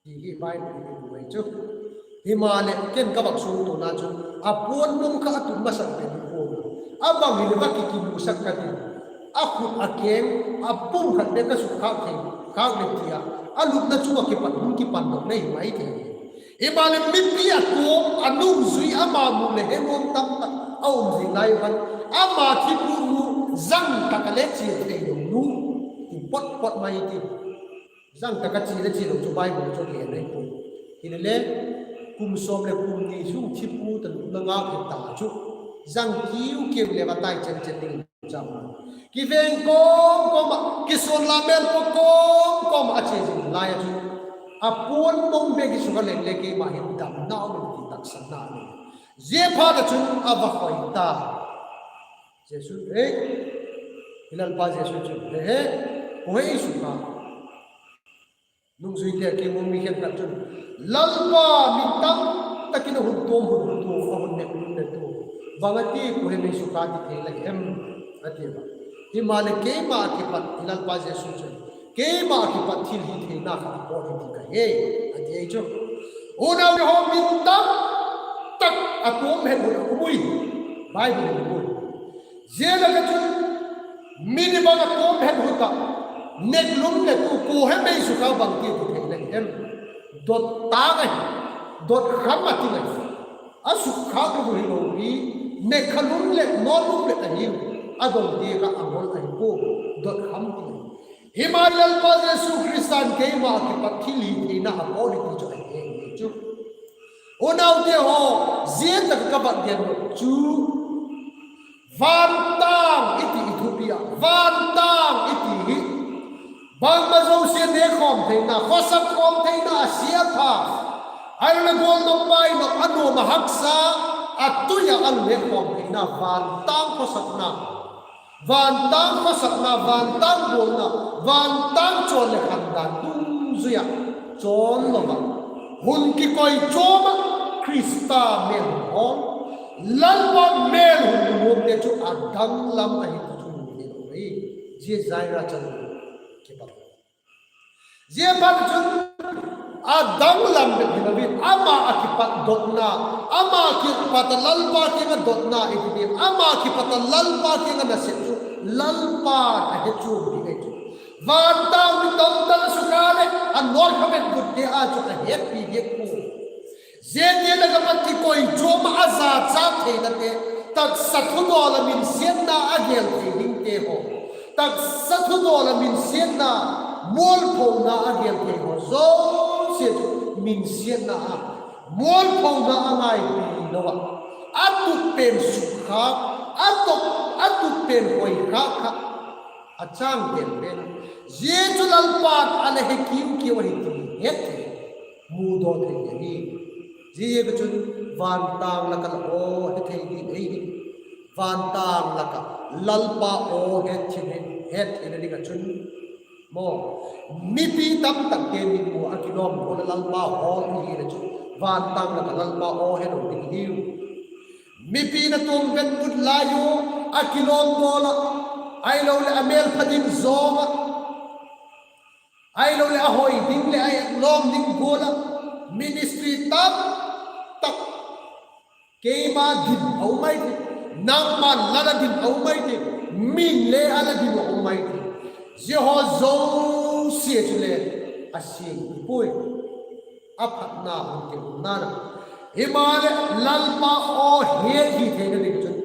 ti hi Bible in i mu ahi chu. Himaleh, ken ka vak suangtuana chun, a puan mong kha a tut masang pen hi puau, a bang hileh va kikimusak ka tin, a khut a keng, a pum khat bêk ka sukkhâk thei khâk leh ti a, a lupna chung ah kipat hung kipandokna hi mai thei. Himaleh, mipi a tuam, a nungzui, ama mu leh he nuam tam tak a um zing lai khan, ama thiput nu zang tak a le chia theilo nu, ti pot pot mai ti. Zang tak a chia le chialo chu Bible chu a gen ahi puai. Hilele, kum sawm leh kum ni sung thiput a lupna ngâk hita chu, zang kiu kiu le va tai chen chen ding cham, kiveng kawm kawm ah, kisuan la mêl kawm kawm ah a chia zing lai a chu, a puan mong bêk hi sukha leng le keima hin damna um in ti taksanna a nei. Ziaphat ah chun a va khoi ta. Jesu, ei, i Lalpa Jesu chun, he he, kua he ei sukha? Nungzuite a kiang um mi khenkhat chun, Lalpa, mi tam tak in a hun tuam hun hun tuam, a hun nêk lum le tuam, bang a ti kua hem ei sukha ti thei la hem? a ti a. Himaleh keima a kipat, i Lalpa Jesu chun, keima a kipat thilhitheina kha a pawt hi ti ka he, a ti ahi chu. Unaute haw, mi tam tak a tuam het hun a um ui, Bible in a mu. Zia lak ah chun, mi ni bang a tuam het hun ah, nêk lum le tuam, kua hem ei sukha, bang ti ti thei la hem? Dot tâk ahi, dot kham a ti ahi. A sukkhâk lo hilo hi, nêk kha lum leh nawn lum leh ahiu, a dongte kha a ngol ahi pua, dot kham ti ahi. Himaleh Lalpa Jesu Khrista'n keima a kipat thilhitheina a pawt hi ti chu ahi chu. Unaute haw, zia tak ka vak gen chu, van tâng i ti i thupi a, van tâng Bangma zosia nekhawm theina, khawsak khawm theina, a sia a pha, ahiloleh gualnoppa in a nuam a haksa, a tui ah a nekhawm theina, vantâng khawsakna, vantâng khawsakna, vantâng gualna, vantâng chawl leh khandan dungzui ah chawl lo ah, hun kikoichuam ah Khrista mêl hun hawl, Lalpa mêl hun nuamte chu a danglam ahi ti chu mu thei lo ahi. Zia Jaira chanu kipat, zia pat chun a danglam bep hilo in, ama ah kipat dotna, ama kipat ah Lalpa kiang ah dotna i ti diam, ama kipat ah Lalpa kiang ah nasep chu Lalpa'n a hechuam ding ahi chu. Vantâng mi tamtak a sukha leh a nawt kha bep gutte a chu a hetpi diak puai. Ziate lak ah pat kikoichuam ah a zachat theinate, taksa thudawl ah minsiatna a gel thei dingte haw, taksa thudawl ah minsiatna, mualphona a gel thei haw zosia chu minsiatna a, mualphona a ngaipi lo ah, a tup pen sukkhâk, a tup, a tup pen hoikhâk kha a châng pen pen a, zia chu Lalpa'n a la he kiu kiu ahi ti het thei, mudaw thei ahi. Ziaziakchun, vantâng lak ah la aw he thei ding ahi. Vantâng lak ah Lalpa aw he thei, he theina ding ah chun, maw, mipi tamtakte mitmu ah a kilawm gual ah Lalpa hawl i hi le chu, vantâng lak ah Lalpa aw he lo ding hiu. Mipi'n a tuam vet mut lai u, a kilawm gual ah, ahiloleh a mêlpha ding zawng ah, ahiloleh a hoi ding leh a etlawm ding gual ah, ministry tamtak, keima dim a um mai ti, nangma'n la la dim a um mai ti, min le a la dim a um mai ti, zia haw zosia chule a siam puai. A phatna hun ti umna na. Himaleh Lalpa aw he hi theina ding chun,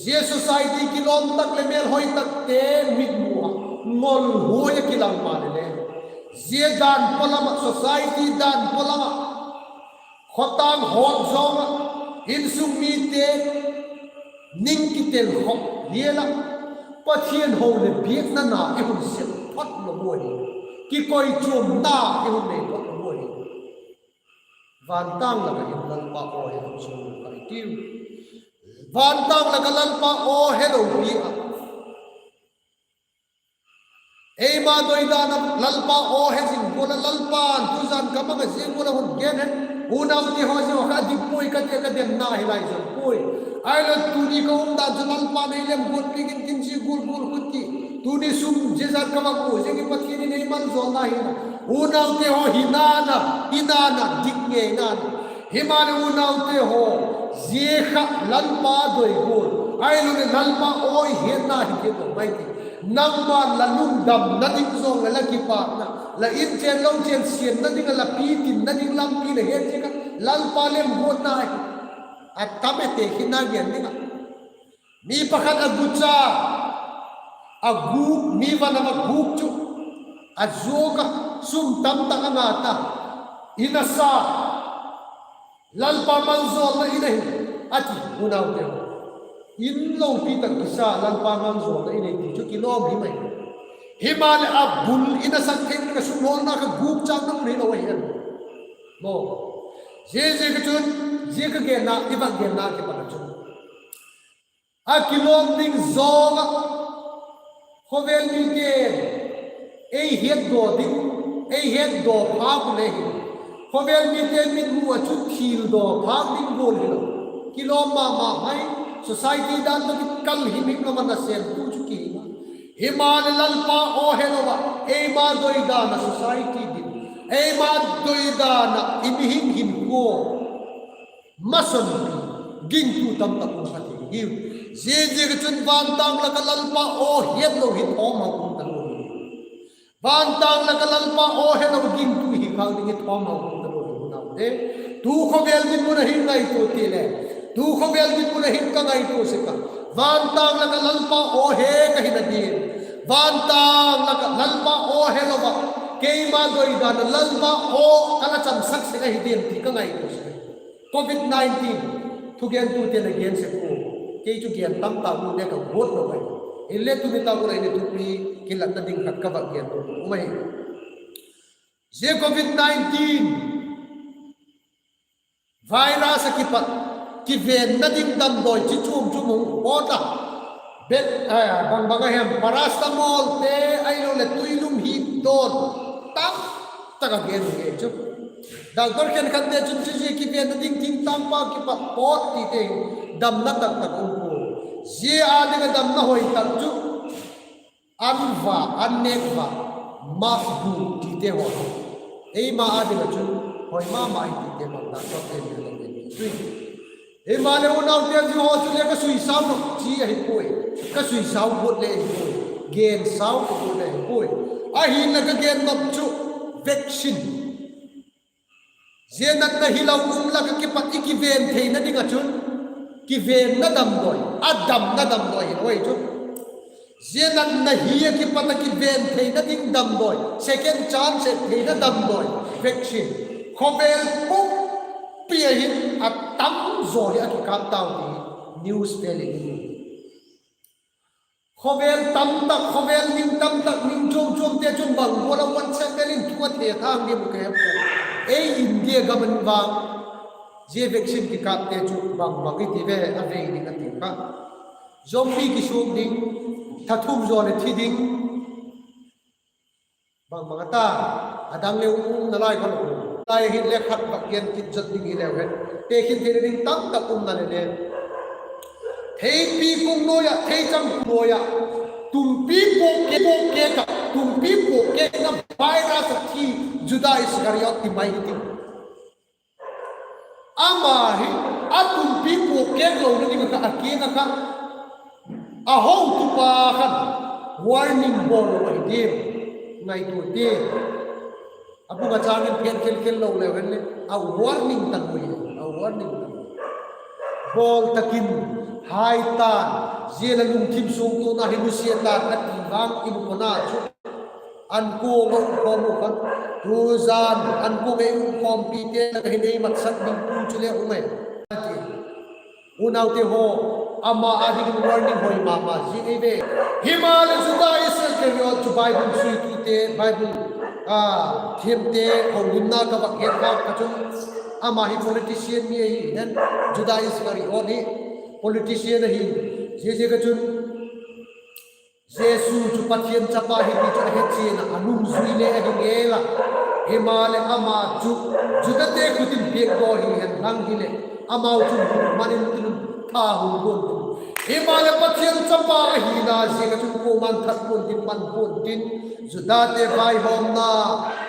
zia society kilawm tak leh mêlhoi takte mitmu ah ngolhuai a kilang maleh le, zia dan pawlam ah, society dan pawlam ah, khawtâng hawt zawng ah, insung mite ning kitel khop hial ah, Pathian ho leh biakna na i hun sep phot lo u ahi. Kikoichuamna i hun nei phot lo u ahi. Vantâng lak ah hin Lalpa aw he lo chu ka i tiu. Vantâng lak ah Lalpa aw he lo pi ah, eima doidan ah Lalpa aw he zing gual ah, Lalpa'n tuzan ka mang a zia gual ah hun gen hen, unaute haw, zia haw kha dik puai ka ti a ka demna hi lai zon puai. Ahilo tuni ka umdan chu Lalpa'n ei lemguat piak intin, zia gual gual khu ti, tuni sum zia zat ka mang u, zia hi Pathian in ei malzawlna hi na. Unaute haw, hi nana, hi nana dik ngei nana. Himaleh unaute haw, zia kha Lalpa doi gual, ahiloleh Lalpa aw i hetna hi ti lo mai ti. Nangma'n la lungdamna ding zawng leh la kipâkna, la in chen lo chen siamna ding ah la pitinna ding lampi la het ziak ah Lalpa lemguatna hi a tam e te khin a gen ding ah. Mi pakhat a gucha, a gûk, mi van a va gûk chu, a zuak a, sum tamtak a ngat a, in a sa, Lalpa malzawlna in ahi, a ti, unaute haw. In lopi tak kisa Lalpa malzawlna in ahi ti chu kilawm hi mai. Himaleh a bul in a sak thei ding ah sum hawlna kha gûk châkna mun hilo ahi em? Maw. Ziaziak ah chun, zia ka genna, i va genna kipat ah chun, a kilawm ding zawng ah, khawvel mite'n ei hetdaw ding, ei hetdaw phâk u le hin, khawvel mite mitmu ah chu thildaw phâk ding gual hilo, kilawm ma ma mai, society dan tawh kikal himhim lo a nasêmtu chu kihi a. Himaleh Lalpa aw helo ah, eima doidan ah society dim, eima doidan ah i mihing hinkhua masonpi, gingtu tamtak um kha thei hiu. Ziaziak ah chun vantâng lak ah Lalpa aw hiatlo hi thawmhau um talo hi. Vantâng lak ah Lalpa aw helo gingtu hi khâk ding hi thawmhau um talo hi unaute. Tu khawvel dinmun ah hin ngaitua ti le, tu khawvel dinmun ah hin ka ngaitua sek a, vantâng lak ah Lalpa aw he ka hina diam, vantâng lak ah Lalpa aw helo ah keima doidan ah Lalpa aw ka la chansak sek ahi diam ti ka ngaitua sek ahi. Covid nineteen thugentute'n a gen sek u, kei chu gen tamtak u le ka guat lo ahi. Inle tuni tak un a i ni thupi kilatna ding khat ka vak gen nuam um ahi. Zia Covid nineteen virus ah kipat kivenna ding damdawi chi chuam chuam hung pawt a, bang bang a hem, paracetamol te ahiloleh tuilum hi dawn tam tak a gen hi chu. Doctor khenkhatte chun chu zia kivenna ding thingtâng pa kipat pawt tite hin damna tak tak um pua. Zia â ding ah damna hoi tak chu an va, an nêk va, mask bu tite haw hi eima â ding ah chun hoi ma ma hi tite mang doctor te hin a lo gen chu. Himaleh unaute, zia haw chu le ka suisau nop chi ahi puai, ka suisau guat le ahi puai, gen sau ka guat le ahi puai. Ahinla ka gen nop chu vaccine, zia natna hilo um lak ah kipat i kiven theina ding ah chun kivenna damdawi, a damna damdawi hi lo ahi chu. Zia natna hi ah kipat a kiven theina ding damdawi, second chance et theina damdawi, vaccine, khawvel pumpi ah hin a tam zaw hi a kikâp tau ti news vel in i mu. Khawvel tam tak, khawvel ning tam tak, ning chuam chuamte chun bang gual a WhatsApp vel in thu a the thâng diam uh ka he puai. Ei India gam in vang zia vaccine kikâpte chu bang bang i ti ve, a vei ding a ti kha, zombie kisuak ding, thathum zaw leh thi ding, bang bang a ta, a dang le um nalai kha lo. Lai hin le khat bak gen kit zot ding hileu hen, tekhin theina ding tam tak umna le le, theipi kung nuai ah, theichang kung nuai ah, tumpi puak kek, puak kek ah, tumpi puak kek in a virus a thi Juda Iskariot ti mai hi ti. Ama hi a tumpi puak kek lona ding ah kha a kiang ah kha a hotupa khan warning bawl lo ahi diam, ngaitua ti. A bung a châng in phen khel khel lo leu hen le, a warning tak ui, a warning tak ui. Bawl tak in, hai ta'n, zia la lungthim suangtuana hi nusia ta'n a ti vang in kona chu, an kuang a um khawm uh khan, tu zan an kuang ei um khawmpite lak ah hin ei matsak ding pu chu le um ai, a ti. Unaute haw, ama â dingin warning hoi ma ma zing ei ve. Himaleh Juda Iskariot chu Bible suitute, Bible thiamte holimna ka vak gen vang kha chun, ama hi politician mi ahi hen, Juda Iskariot hi politician ahi. Ziaziak a chun Jesu chu Pathian chapa hi ti chu a hechian ah, a nungzui le ahi ngel a. Himaleh ama chu Judate khut in piakdaw hi hen lang hileh, amau chun hun man intin un, tha hun guan tin. Himaleh Pathian chapa ahina ziak ah chun kuama'n that pua'n tin, man pua'n tin, Judate vaihawmna,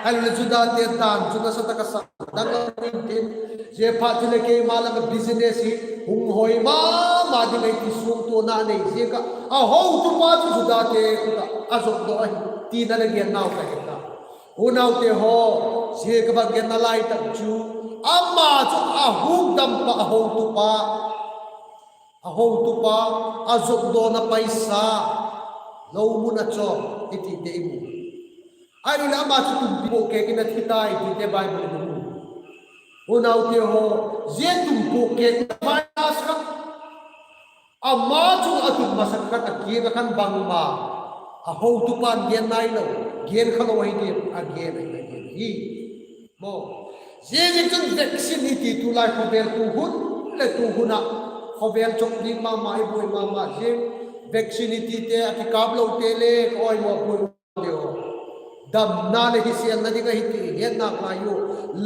ahiloleh Judate dan chu nasa tak a sak dang intin, zia phat chuleh keima lak ah business hi hung hoi ma ma ding ahi ti suangtuana a nei ziak ah, a hotupa chu Judate khut ah a zotdaw ahi tina le gen nau ka he ta. Unaute haw, zia ka vak genna lai tak chu, ama chu a hukdampa, a hotupa, a hotupa, a zotdawna paisa, lo mun a chaw i tite i mu. Ahiloleh ama chu tumpi puak kek in a thi tai tite Bible in i mu. Unaute haw, zia tumpi puak kek virus kha ama chung a tut masak khan a kiang ah khan bangma a hotupa'n gen nailo, gen kha lo ahi diam, a gen ahi, a gen ahi. Ziaziakchun vaccine i ti tulai khawvel tu hun leh tu hun ah khawvel chawk ding ma ma i buai ma ma ziang, vaccine i tite a kikâp lote le ka awi maw, buai maw le aw. Damna leh hisêlna ding ahi ti hetna ngai u.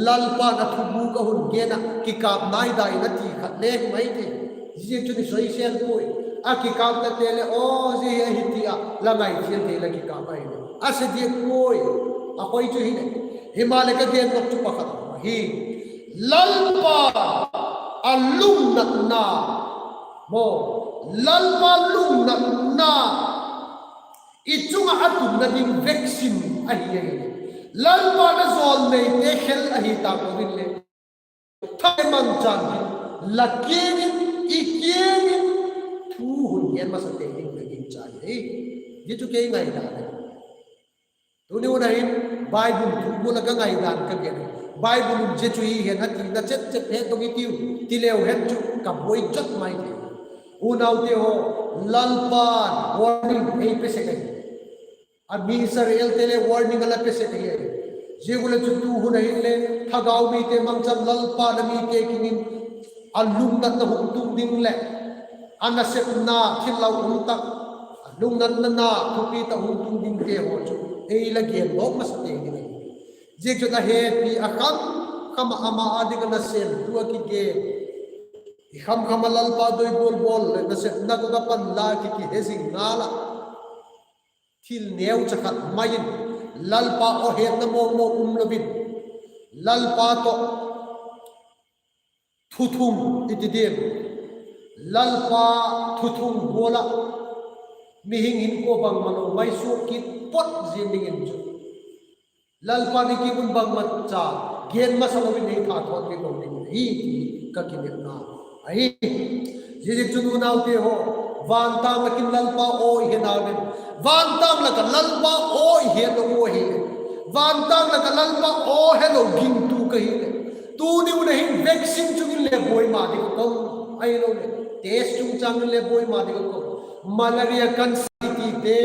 Lalpa'n a thubûk a hun gen ah kikâp nai dai in a ti khat le hi mai ti. Ziaziakchun i soisêl puai. A kikâp tate leh aw zia hi ahi ti ah la ngaithiam thei la kikâp ahi. A se diak puai. A khoi chu hileh, himaleh ka gen nop chu pakhat ahi. Lalpa a lungnatna, maw, Lalpa lungnatna i chung ah a tunna ding vaccine ahi ahi. Lalpa na jawlneite khel ahi tâk lo inle, tha mangchan ding, la kiang in, i kiang in thu hun gen masa tei ding ka gingcha hi. Zia chu kei ngaidan ahi. Tuni hun a hin Bible thu gual ah ka ngaidan ka gen. Bible in zia chu hi hen a tina chet chet het dong i tiu, ti leu hen chu ka buai chot mai thei. Unaute haw, Lalpa'n warning ei pe sek ahi. A mi Israelte le warning a la pe sek ahi. Zia gual ah chu tu hun ah hinle thagau mite mangchan Lalpa'n a mite kiang in a lungnatna hung tung ding leh a nasepna thil lau um tak, a lungnatna thupi tak hung tung dingte haw chu ei la gen lawk masate ding ahi. Ziakchun a hepi a kham kham ah ama â ding ah nasêmtu a kigen, i kham kham ah Lalpa doi bawl bawl leh nasepna kawng ah pan la ki kihe zing ngal ah, thil neucha khat mai in, Lalpa aw hetna mawngmawng um lo in, Lalpa tawh thuthung i ti diam, Lalpa thuthung gual ah mihing hinkhua bangmalo mai suak kit phot zing dingin chu Lalpa'n i kiang un bangmacha gen masa lo in ei tha thawt ding lo ding ahi ti ka kinepna ahi. Ziaziakchun unaute haw, vantâng lak in Lalpa aw i he nau in, vantâng lak ah Lalpa aw i he lo u ahileh, vantâng lak ah Lalpa aw helo gingtu ka hileh, tuni un ah hin vaccine chung in le buai ma ding ka um, ahiloleh test chungchâng in le buai ma ding ka um. Malaria, cancer tite,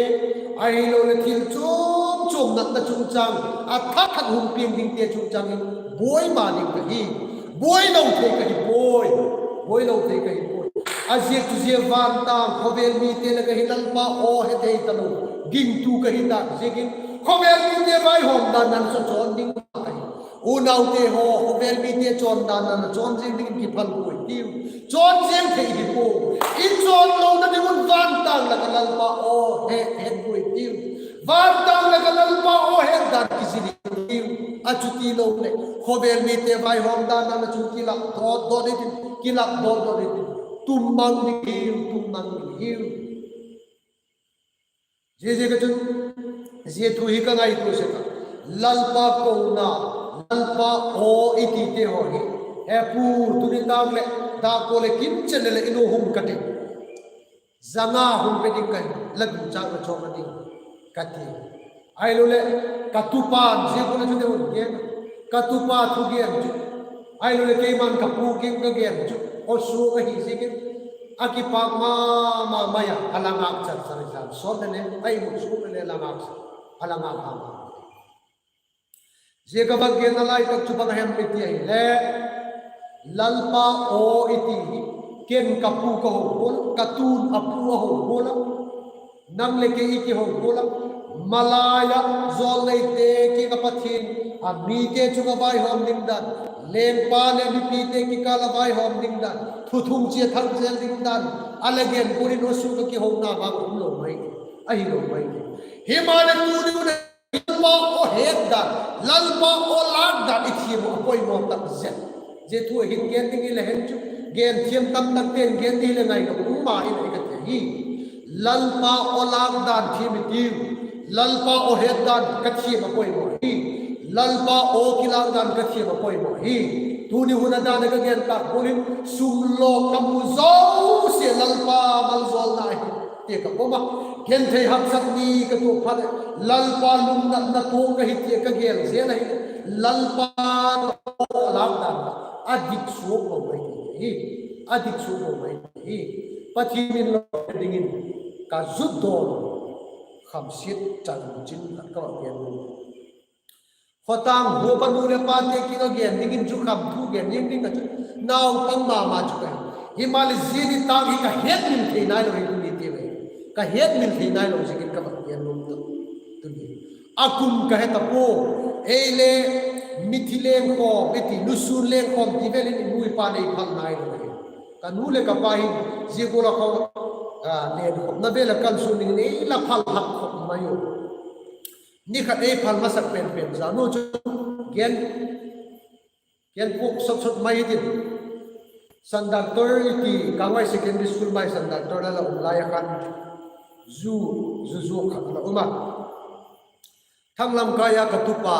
ahiloleh thil chuam chuam natna chungchâng, a thak thak hung piang dingte chungchâng in buai ma ding ka hi, buai lo thei ka hi puai, buai lo thei ka hi puai. A ziak chu zia vantâng khawvel mite lak ah hin Lalpa aw he thei talo gingtu ka hi tak ziakin, khawvel mite vaihawm dan ah chu chawn ding ka hi. Unaute haw, khawvel mite chawn dan ah na chawn ziang dingin kiphal puai tiu, chawn ziang thei hi puai. I chawn lona ding un vantâng lak ah Lalpa aw he het puai tiu, vantâng lak ah Lalpa aw het dan kizil hi tiu. A chuti lo leh khawvel mite vaihawm dan ah na chu kilâk dawt dawt hitin, kilâk dawt dawt hitin, tum mang ding hiu, tum mang ding hiu. Ziaziak ah chun zia thu hi ka ngaitua sek a, Lalpa kona, Lalpa aw i tite haw hi, he pu, tuni tâng leh dak kua leh kin chen leh i nu hung ka ti, zanga hung pe ding ka hi, la duchâk la chawm a ding ka ti. Ahiloleh ka tupa'n zia gual ah chu deu gen, ka tupa thugen chu, ahiloleh keima'n ka pu kiang ka gen chu aw suak ahi ziakin, a kipâk ma ma mai a, a la ngâk chan chan i zan sawt le le, a i mut suak le le la ngâk chan, a la ngâk ham. Zia ka bak genna lai tak chu bang a hem i ti ahileh, Lalpa aw i ti hi, ken ka pu ka ho gual, ka tu'n a pu a ho gual a, nang leh kei i kiho gual a, malai ah jawlneite kiang ah Pathian, a mite chung ah vaihawm ding dan, lengpa leh mipite kikâl ah vaihawm ding dan, thuthung chia thak zel ding dan, a la gen gual in aw suak a kihona vang um lo mai, ahilo mai. Himaleh tuni un Lalpa aw het dan, Lalpa aw lâk dan i thiam uh a poimaw tak zet. Zia thu a hin gen ding i le hen chu, gen thiam tam takte'n gen ding i le ngai lo um ma in ahi ka ti hi. Lalpa aw lâk dan thiam i tiu, Lalpa aw het dan ka thiam a poimaw hi, Lalpa aw kilâk dan ka thiam a poimaw hi. Tuni hun a dan a ka gen tak gual in, sum lawk ka mu zosia Lalpa malzawlna hi ti ka pom a, genthei haksat ni ka tuak phat leh, Lalpa lungnatna tuak ka hi ti ka gel zel ahi. Lalpa aw lâk dan a dik suak lo mai ti hi, a dik suak lo mai ti hi. Pathian in lo dingin ka zut dawn, khamsiat chan chin khat ka va gen u. Khawtâng huap a nu leh pate kiang a gen dingin chu kham thu gen ding ding a chu, naupang ma ma chu ka hi. Himaleh zia ni tâk hi ka hetmil thei nailo hi tuni ti ve. Ka hetmil thei nailo ziakin ka va gen nuam tuni. A kum ka he ta pua. Ei le mithi lengkhawm i ti, lusûn lengkhawm ti vel in i nu i pa'n ei phal nailo hi. Ka nu leh ka pa hin zia gual a kha, lengkhawmna vel a kalsuan dingin ei la phal hak khawp mai u. Ni khat ei phal masak pen pen zan u chu gen, gen puak sot sot mai hitin, Sunday doctor i ti, Kangvai Secondary School mai Sunday doctor la la um lai a khan, zu, zu zuak khat la um a. Thanglamkai a ka tupa,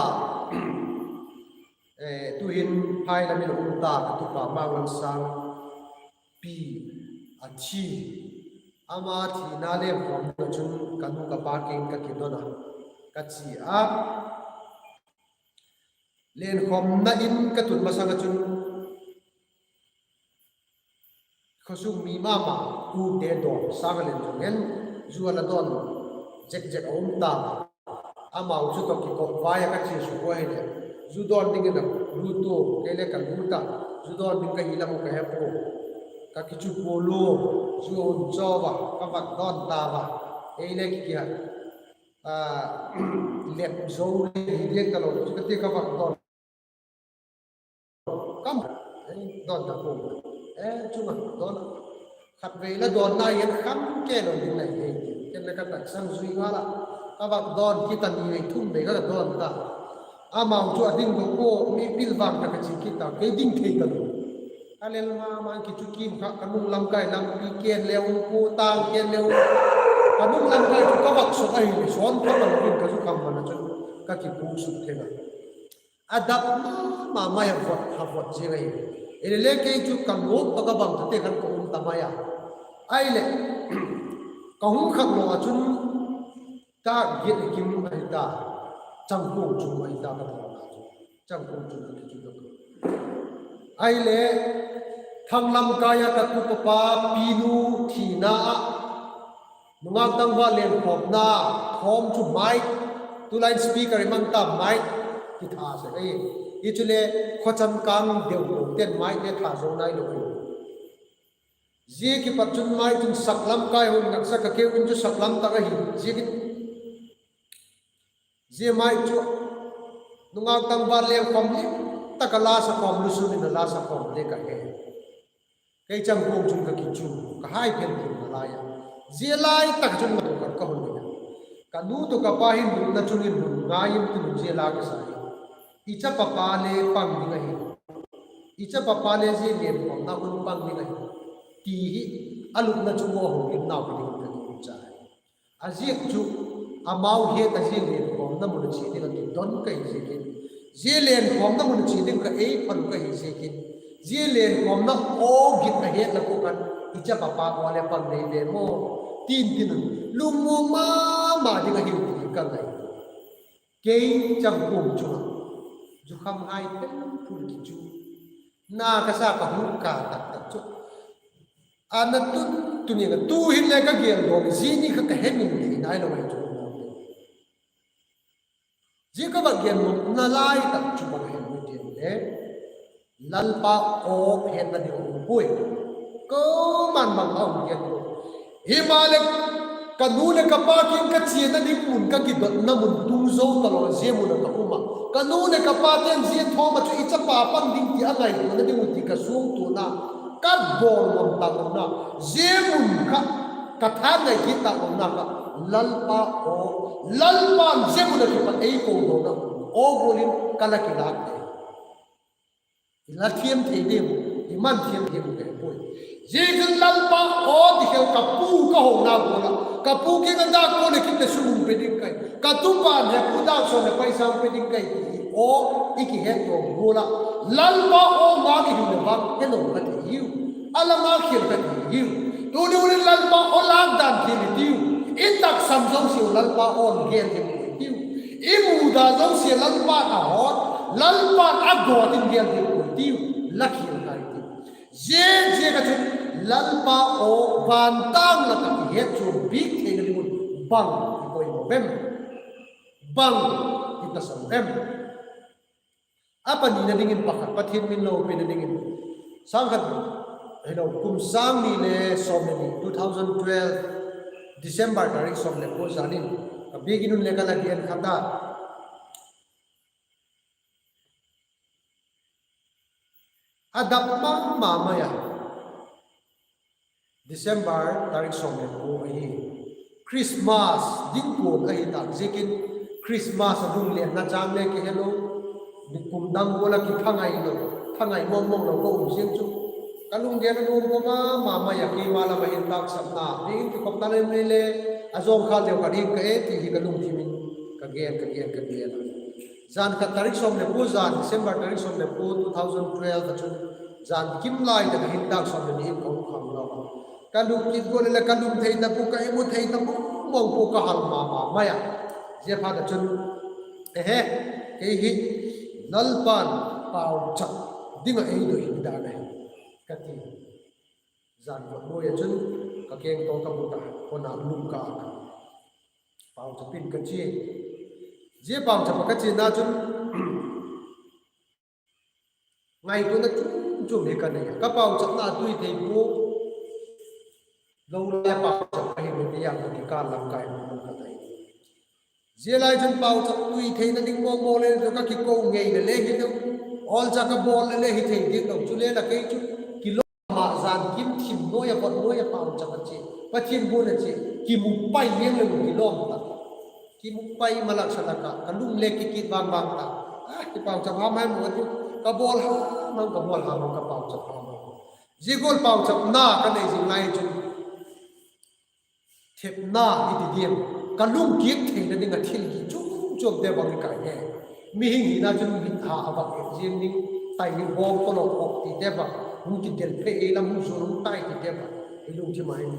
tuhin phai lam in um ta ka tupa Manglangsang pi a thi. Ama thina lengkhawm ding ah chun ka nu ka pa kiang ka kidon a, ka chia a. Lengkhawmna in ka tun masang ah chun khawsung mi ma ma, ute dawn sâng a leng zong en, zu a la dawn zek zek a um ta. Amau chu tawh kikop vai ah ka chia suk ua hileh, zu dawn dingin a lut ua, kei le ka lut a, zu dawn ding ka hi lam uh ka he pua. Ka kichu pual ua, zu a hun chau a, ka vak dawn ta a, ei le ki kia, lep zo le hi diak talo chu ka ti, ka vak dawn. Kam, ei dawn ta pua. E, chung a dawn a, khatvei la dawnna hi en kham kei lo ding ahi, ken le ka taksang zui ngal a, ka vak dawn kit a, ni vei thum vei ka dawn ta. Amau chu a ding lo pua, mi pilvang tak a chia kit ta, kei ding thei talo. Ka lel ma ma, kichu kim kha, ka nung lamkai lampi ken le um pua, tâng ken le um pua. Ka nung lamkai chu ka vak sot ahileh, sawn kha bang in ka zu kham man a chun ka kipuk suk thei a. A dap ma ma mai a, vot a vot ziang ahi. Ei le le kei chu ka luak ta ka bang thate khan ka um ta mai a. Ahileh, ka hung khak lo ah chun, tak giat a kim ahi ta, changkuang chung ahi ta ka tawna chu. Changkuang chung ka kichu lo. Ahileh, thang lamkai ah ka tupa pa pinu thina ah, nungak tangval lenkhawmna thawm chu mic, tulai in speaker i mang ta, mic kitha sek ahi. Hi chule khawchangkâng deu lo ten mic le tha zo nai lo ahi. Zia kipat chun mic chun sak lamkai hun ngaksak a, keu in chu sak lam tak ahi ziakin, zia mic chu nungak tangval lenkhawm lim tak a la sa khawm, lusun in a la sa khawm le ka he. Kei changkuang chun ka kichu, ka hai pen pen nalai a. Zia lai tak chun ka tawh khat ka hun ni a, ka nu tawh ka pa hin lupna chung in hun ngai in, tun zia la ka sa hi. I chapa pa le pang ding ahi. I chapa pa le zia lenkhawmna hun pang ding ahi, ti hi a lupna chung ua hung in nau ka ding ka ni cha. A ziak chu, amau het a zia lenkhawmna mun a chia ding a kidon ka hi ziakin, zia lenkhawmna mun a chia ding kha ei phaluk ahi ziakin, zia lenkhawmna aw git a het lak uh khan, i chapa pa aw le pang nei ve maw, tin tin un lungmuang ma ma ding ahiu ti ka ngai. Kei changkuang chung a, zukham hai pen phul kichu, na ka sa ka hung ka tak tak chu, a na tun tuni ka tu hin le ka gel dawn, zia ni kha ka he min dei nai lo ahi chu. Zia ka va gen nopna lai tak chu bang hem i ti le, Lalpa aw hetna ding a um puai. Kuama'n bang a um gen lo. Himaleh, ka nu leh ka pa kiang ka chiana ding mun, ka kidotna mun tung zo talo, zia mun ah ka um a, ka nu leh ka pate'n zia thawm ah chu i chapa pang ding ti a ngaituana ding uh ti ka suangtuana, ka bawl ngam tak umna, zia mun kha ka tha ngai kit tak umna kha, Lalpa aw, Lalpa'n zia mun ah kipat ei ko dawn a, aw gual in ka la kilâk e. I la thiam thei diam, i man thiam thei diam ka he puai. Zia khan Lalpa aw ti khel ka pu ka hona gual ah, ka pu kiang a dâk kua leh kit leh sum hung pe ding ka hi, ka tupa'n he pu dâk sawm leh paisa hung pe ding ka hi ti hi aw i kihetdaw gual ah, Lalpa aw ngâk i hi leh vang he lo ka ti hiu, a la ngâk khial ka ti hiu. Tuni hun in Lalpa aw lâk dan thiam i tiu, i taksang zosia uh Lalpa aw in gel ding uh i tiu, i muda zosia Lalpa'n a hawt, Lalpa'n a gawt in gel ding uh i tiu, la khial ka hi tiu. Zia ziak ah chun Lalpa aw van tâng lak ah i het chuam bik theina ding un bang i poimaw em? Bang i tasam em? A panina dingin pakhat, Pathian min lopina dingin, sâng khat, hilo, kum sâng ni le sawm le ni, two thousand twelve, December tarik sawm le kua zan in, ka biakin un le ka la gen kha ta. A dap ma ma mai a. December tarik sawm le kua ahi. Christmas ding kuan ahi tak ziakin, Christmas a hun lenna châng le kihelo, kum dang gual ah kithangai lo, thangai mawng mawng lo ka um ziang chu, ka lunggel a nuam ma ma mai a, keima lam ah hin taksapna dingin kikhopna le nei le, a zawngkhâl deu ka ding ka e ti hi ka lungthim in ka gen, ka gen, ka gen a. Zan khat, tarik sawm le kua zan, December tarik sawm le kua, two thousand twelve ah chun, zan kim lai tak ah hin dak sawm le ni in ka hung khang lo a, ka lum kit gual leh ka lum thei ta pua, ka imu thei ta pua, mawng pua, ka hal ma ma mai a. Ziaphat ah chun, ehe, kei hi Lalpa'n pauchap ding ah ei doi hi dan ahi, ka ti. Zan vot nuai ah chun ka keng tawh ka bu ta, kona lum ka a, pauchap in ka chia. Zia pauchap ah ka chiana chun ngaituana chuam chuam hi ka nei a, ka pauchapna tui thei pua, lo lai pauchap ahi ti a, ka kikâl lam kai mu ka tai. Zia lai chun pauchap tui theina ding mawng mawng le ka kiko ngei le le hi lo, awlcha ka bawl le le hi thei ding lo, chule la kei chu kilawm a, zan kim thim nuai ah, vot nuai ah pauchap a chia, Pathian gual a chia, kimu pai hiang le kilawm ta. Kimu pai malak sa lak ah ka lung le kikit vang vang ta. A, kipauchap ham ham ka ti, ka bawl ham ham, ka bawl ham ham, ka pauchap ham ham. Zia gual pauchapna ka nei zing lai chun thepna i ti diam, ka lungkiak theina ding ah thil hi chuam chuamte bang i kai he. Mihing hina chun mit ha a vak et ziang ding, tai ni bawm tawlawk kawk tite bang hung kidel phei, ei lam hung zuan hung tai tite bang i lungthim ah hin,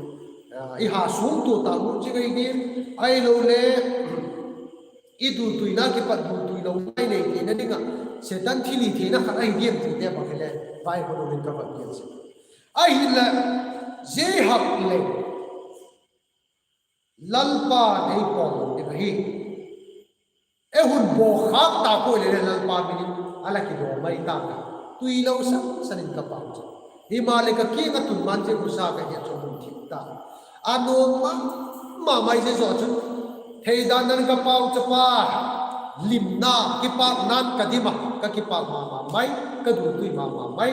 a, i ha suangtua ta mu chi ngai diam, ahilole i dutuina kipat dutui lo ngai nei theina ding ah Setan thilhitheina khat ahi diam tite bang hile, Bible in ka va gen sek. Ahinla, zia hak leh Lalpa'n ei pawtdok ding ahi. Ei hun baw khâk ta puai le le Lalpa min in a la kidaw mai ta a, tui lo san san in ka pauchap. Himaleh ka kiang ah tun man zia husa ka het chu a hun thip ta. A nuam ma ma mai zia zaw chun theidan nan ka pauchap a, limna kipâkna'n ka dim a, ka kipâk ma ma mai, ka dutui ma ma mai.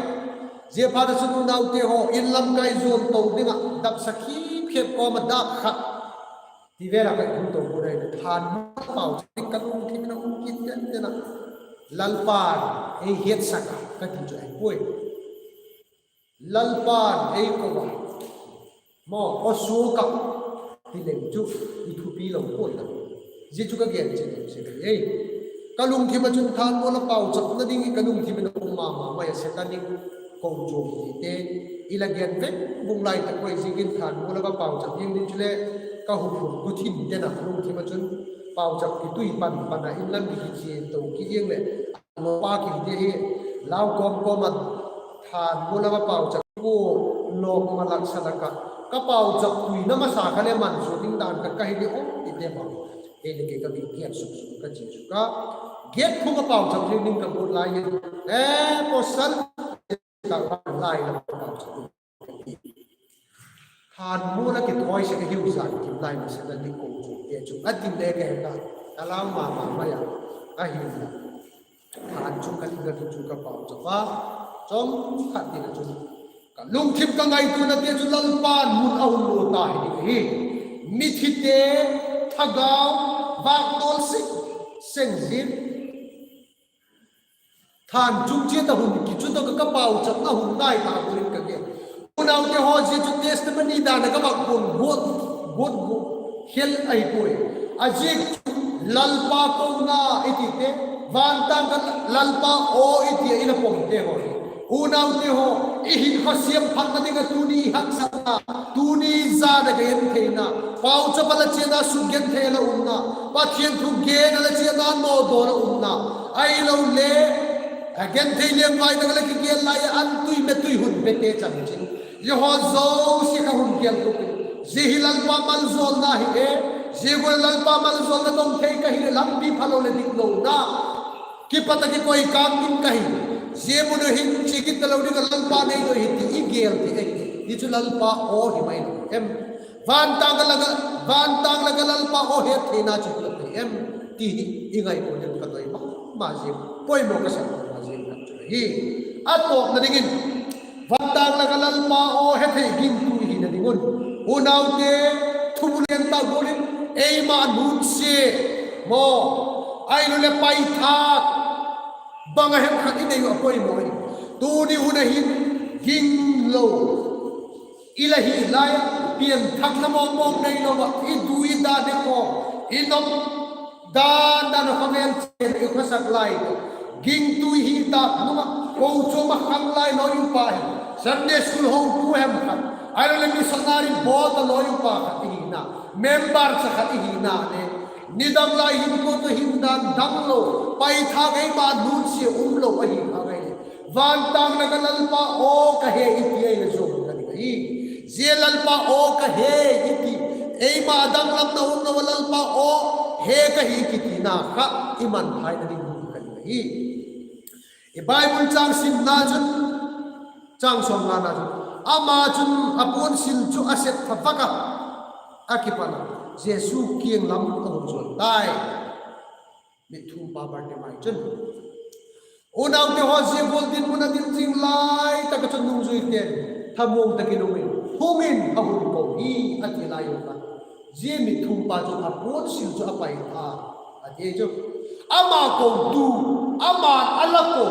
Ziaphat a chun unaute haw, in lam kai zuan to ding ah dapsa khip khep kawm ah dâk khat ti vel ah ka hung to gual ahi, thanmual a pauchap ding ka lungthim in a um kit ten ten a, Lalpa'n ei hetsak a ka ti chu ahi puai. Lalpa'n ei ko a, maw, aw suak a, ti leng chu i thupi lo puai la. Zia chu ka gen chian sek ahi. Ka lungthim ah chun thanmual a pauchapna ding hi ka lungthim in a um ma ma mai a, Setan in kochuam tite i la gen vek vung lai tak ua, ziakin thanmual a va pauchap ding ding chule ka huphur ku thin ten a, lungthim ah chun pauchap kitui pan pan a, in lam kichian to ki ziang leh, a lawpa kiti hi, lau kawm kawm a thanmual a va pauchap ku lawk malak sa lak ah, ka pauchap tuina masa kha le man sua ding dan kha ka hi di aw tite bang, ei le kei ka kikiat suk suk ka chia suk a, gate khung a pauchap ding ding ka guat lai in, e, pawsal, ka lai la pauchap ding. Thanmual a kithawi sek ahiu, zan kim lai ma sek a ni kochuamte chu a ti le ka he ka, ka lau ma ma mai a, ahinla than chu ka ling a ti chu ka pauchap a, chawm khat ding ah chun ka lungthim ka ngaituana ti chu Lalpa'n mun a hun lua ta hi ding ahi. Mithite thagau vâk tawl sek seng zing than chung chiat a hun kichu tawh ka, ka pauchapna hun ngai ta gual in ka gen. Unaute haw, zia chu testimony dan a ka vak guat, guat, guat khel ahi puai. A ziak chu Lalpa kona i tite, vantâng ka Lalpa aw i ti a i la pomte haw hi, unaute haw, i hinkhua siam phatna ding ah tuni i haksatna, tuni zan a gentheina, pauchap a la chiana sukgenthei a la umna, Pathian thu gen a la chiana nawdawn a umna, ahilole a genthei liangvai tak a la kigel lai a an tui me tui hun pete chanchin, zia haw zosia kha hun gel tup in, zia hi Lalpa maljawlna hi e, zia gual Lalpa maljawlna dong thei ka hileh lampi phalo leh diklona kipat a kikoi kâk ding ka hi, zia mun a hin chia kit talo ding ah Lalpa nei doi hi ti i gel ti ahi. Hi chu Lalpa aw hi mai lo em? Vantâng lak a, vantâng lak a Lalpa aw hettheina chu hi lo em? Ti hi i ngaitua ding ka doi ma ma zing, poimaw ka sak ma ma zing khat chu ahi. A tawpna dingin, vantâng lak a Lalpa aw hethei gingtu i hina ding un, unaute, thumu lian tak gual in eima nutsia maw, ahiloleh paithâk bang a hem khat i nei uh a poimaw hi. Tuni hun a hin ginglo i la hi lai a, pianthakna mawng mawng neilo ah i du i da ne khaw, i nop dan dan a khawvel chen i khawsak lai, gingtu i hi tak nung ah kochuam a khang lai lawi upa hi, Sunday school hotu hem khat, ahiloleh missionary bawt a lawi upa khat i hina, member cha khat i hina le, nidang lai hinkhua tawh hin dan danglo, paithâk eima nutsia umlo ahi kha ngai leh, vantâng lak a Lalpa aw ka he i ti a i la zuan ka ding ahi. Zia Lalpa aw ka he i ti, eima danglamna um lo a Lalpa aw he ka hi i kitina kha i mangthaina ding hun kha ding ahi. I Bible châng simna chun, châng sawmngana chun, ama chun a puansil chu a sep tha vak a, a kipan a, Jesu kiang lam a hun zuan tai. Mitthumpa Bartimai chun, Unaute haw, zia gual dinmun a ding zing lai tak ah chun nungzuite'n thamuang tak in um in, hung in, a hun ko hi, a ti lai un kha, zia mitthumpa chun a puansil chu a pai tha, a ti chu. Ama kotu, ama'n a la ko,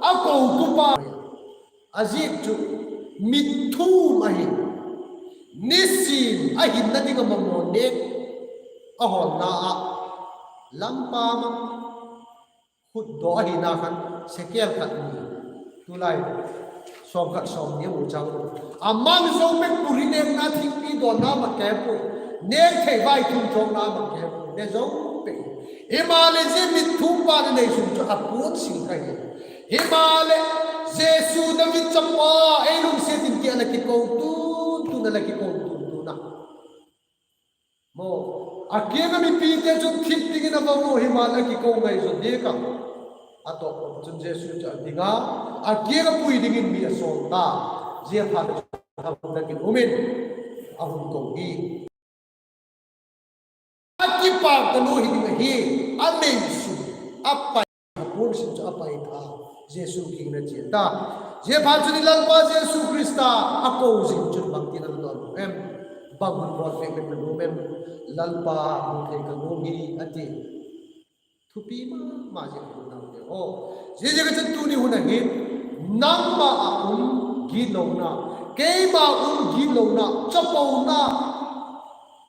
a kotupa a ziak chu mitthum ahi. Nisin a hinna ding a mamaw nêk a hawlna ah lampa mang khutdaw ahina khan sekel khat ni, tulai sawmkhat sawmni a mu chang, a mang zo pek, puri nêkna, thingpi dawnna mak kei puai, nêk thei vaithum chawkna mak kei puai, ne zo pek. Himaleh zia mitthumpa na neisun chu a puansil kha hi. Himaleh Jesu David chapa, ei lungsiat in ti a la kiko tun tun a, la kiko tun tun a, maw, a kiang ah mipite chun thip dingin a va mu, himaleh a kiko ngai zaw diak a, a tawp chun Jesu chu a ding a, a kiang ah pui dingin mi a sawl ta. Ziaphatchun thamuang tak in um in, a hun ko hi. A kipâk talo hi ding ahi, a neisun a pai, a puansil chu a pai tha, Jesu kiang in a chia ta. Ziaphatchun i Lalpa Jesu Khrista a ko zing chun bangtin a la dawn em? Bang hun bawl pêk leng na nuam em? Lalpa, mu thei ka nuam hi, a ti. Thupi ma ma zia unaute haw. Ziaziak a chun tuni hun ah hin, nangma ah um gitlona, keima um gitlona, chapona,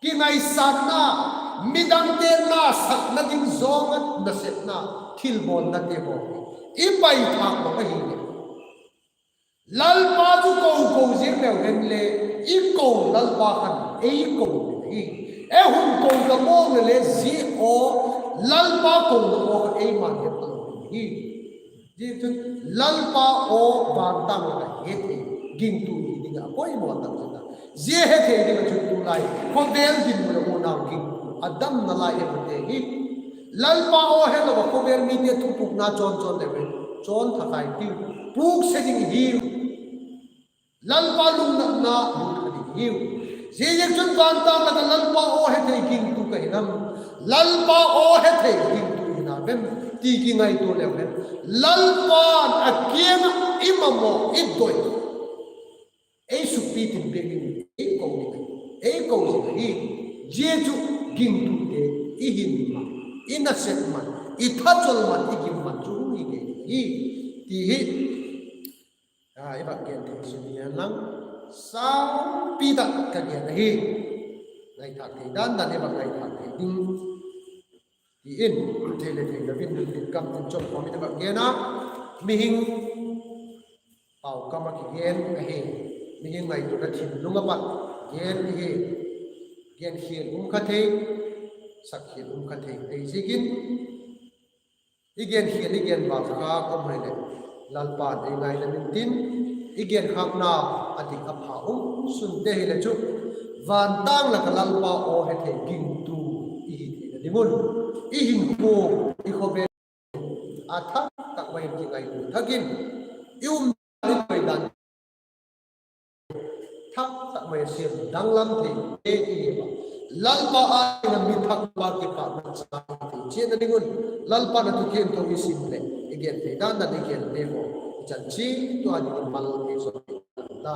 kingaisakna, midangte nasakna ding zawng ah nasepna, thilbawlnate haw i paithâk lo ahileh, Lalpa chu ko ko ziang leu hen le, i ko Lalpa khan ei ko ding ahi. E hun ko ka mawng le le zia aw, Lalpa kona aw kha eima'n he palo ding ahi. Zia chun Lalpa aw vantâng lak ah hethei, gingtu hi ding a poimaw tak zing a. Zia hethei ding ah chun tulai khawvel dinmun ah unau gingtu a damna lai e mate hi. Lalpa aw helo a khawvel mite thupukna chawn chawn leu hen, chawn tha kai tiu, pûk se ding hiu. Lalpa lungnatna lut kha ding hiu. Ziaziakchun vantâng lak ah Lalpa aw hethei gingtu ka hi nam, Lalpa aw hethei gingtu hi nam em ti kingaitua leu hen, Lalpa'n a kiang ah i mamaw, i doi, ei sukpi tin piak ding, ei ko ding, ei ko zing ahi. Zia chu gingtute i hin man, i nasep man, i thachol man, i gim man chu hung hi kei hi, ti hi. A, i vak gen thei sung hi hen lang, saupi tak ka gen ahi. Ngaithâk thei dan dan i vak ngaithâk thei ding ti in, thei le thei lo in, min kam tin chom khawm in i vak gen a, mihing pau kam ah kigen ahi. Mihing ngaituana thinlung ah pat gen ahi. Genkhial um kha thei, sakkhial um kha thei ahi ziakin, i genkhial i gen bang kha um hileh, Lalpa'n ei ngaidam intin, i genkhâkna a dik a pha um sunte hileh chu, vantâng lak ah Lalpa aw hethei gingtu i hi theina ding un, i hinkhua, i khawvel a thak tak mai in kingaitua thak in, i umdan, i koidan thak tak mai a siam danglam theite i hi a, Lalpa â ding ah mi thak pa kipâkna chang thei chiatna ding un, Lalpa'n a thu thiangtho i sim leh i gen thei dan dan i gen le haw, i chan chiat tua dingin mal ei zaw ta.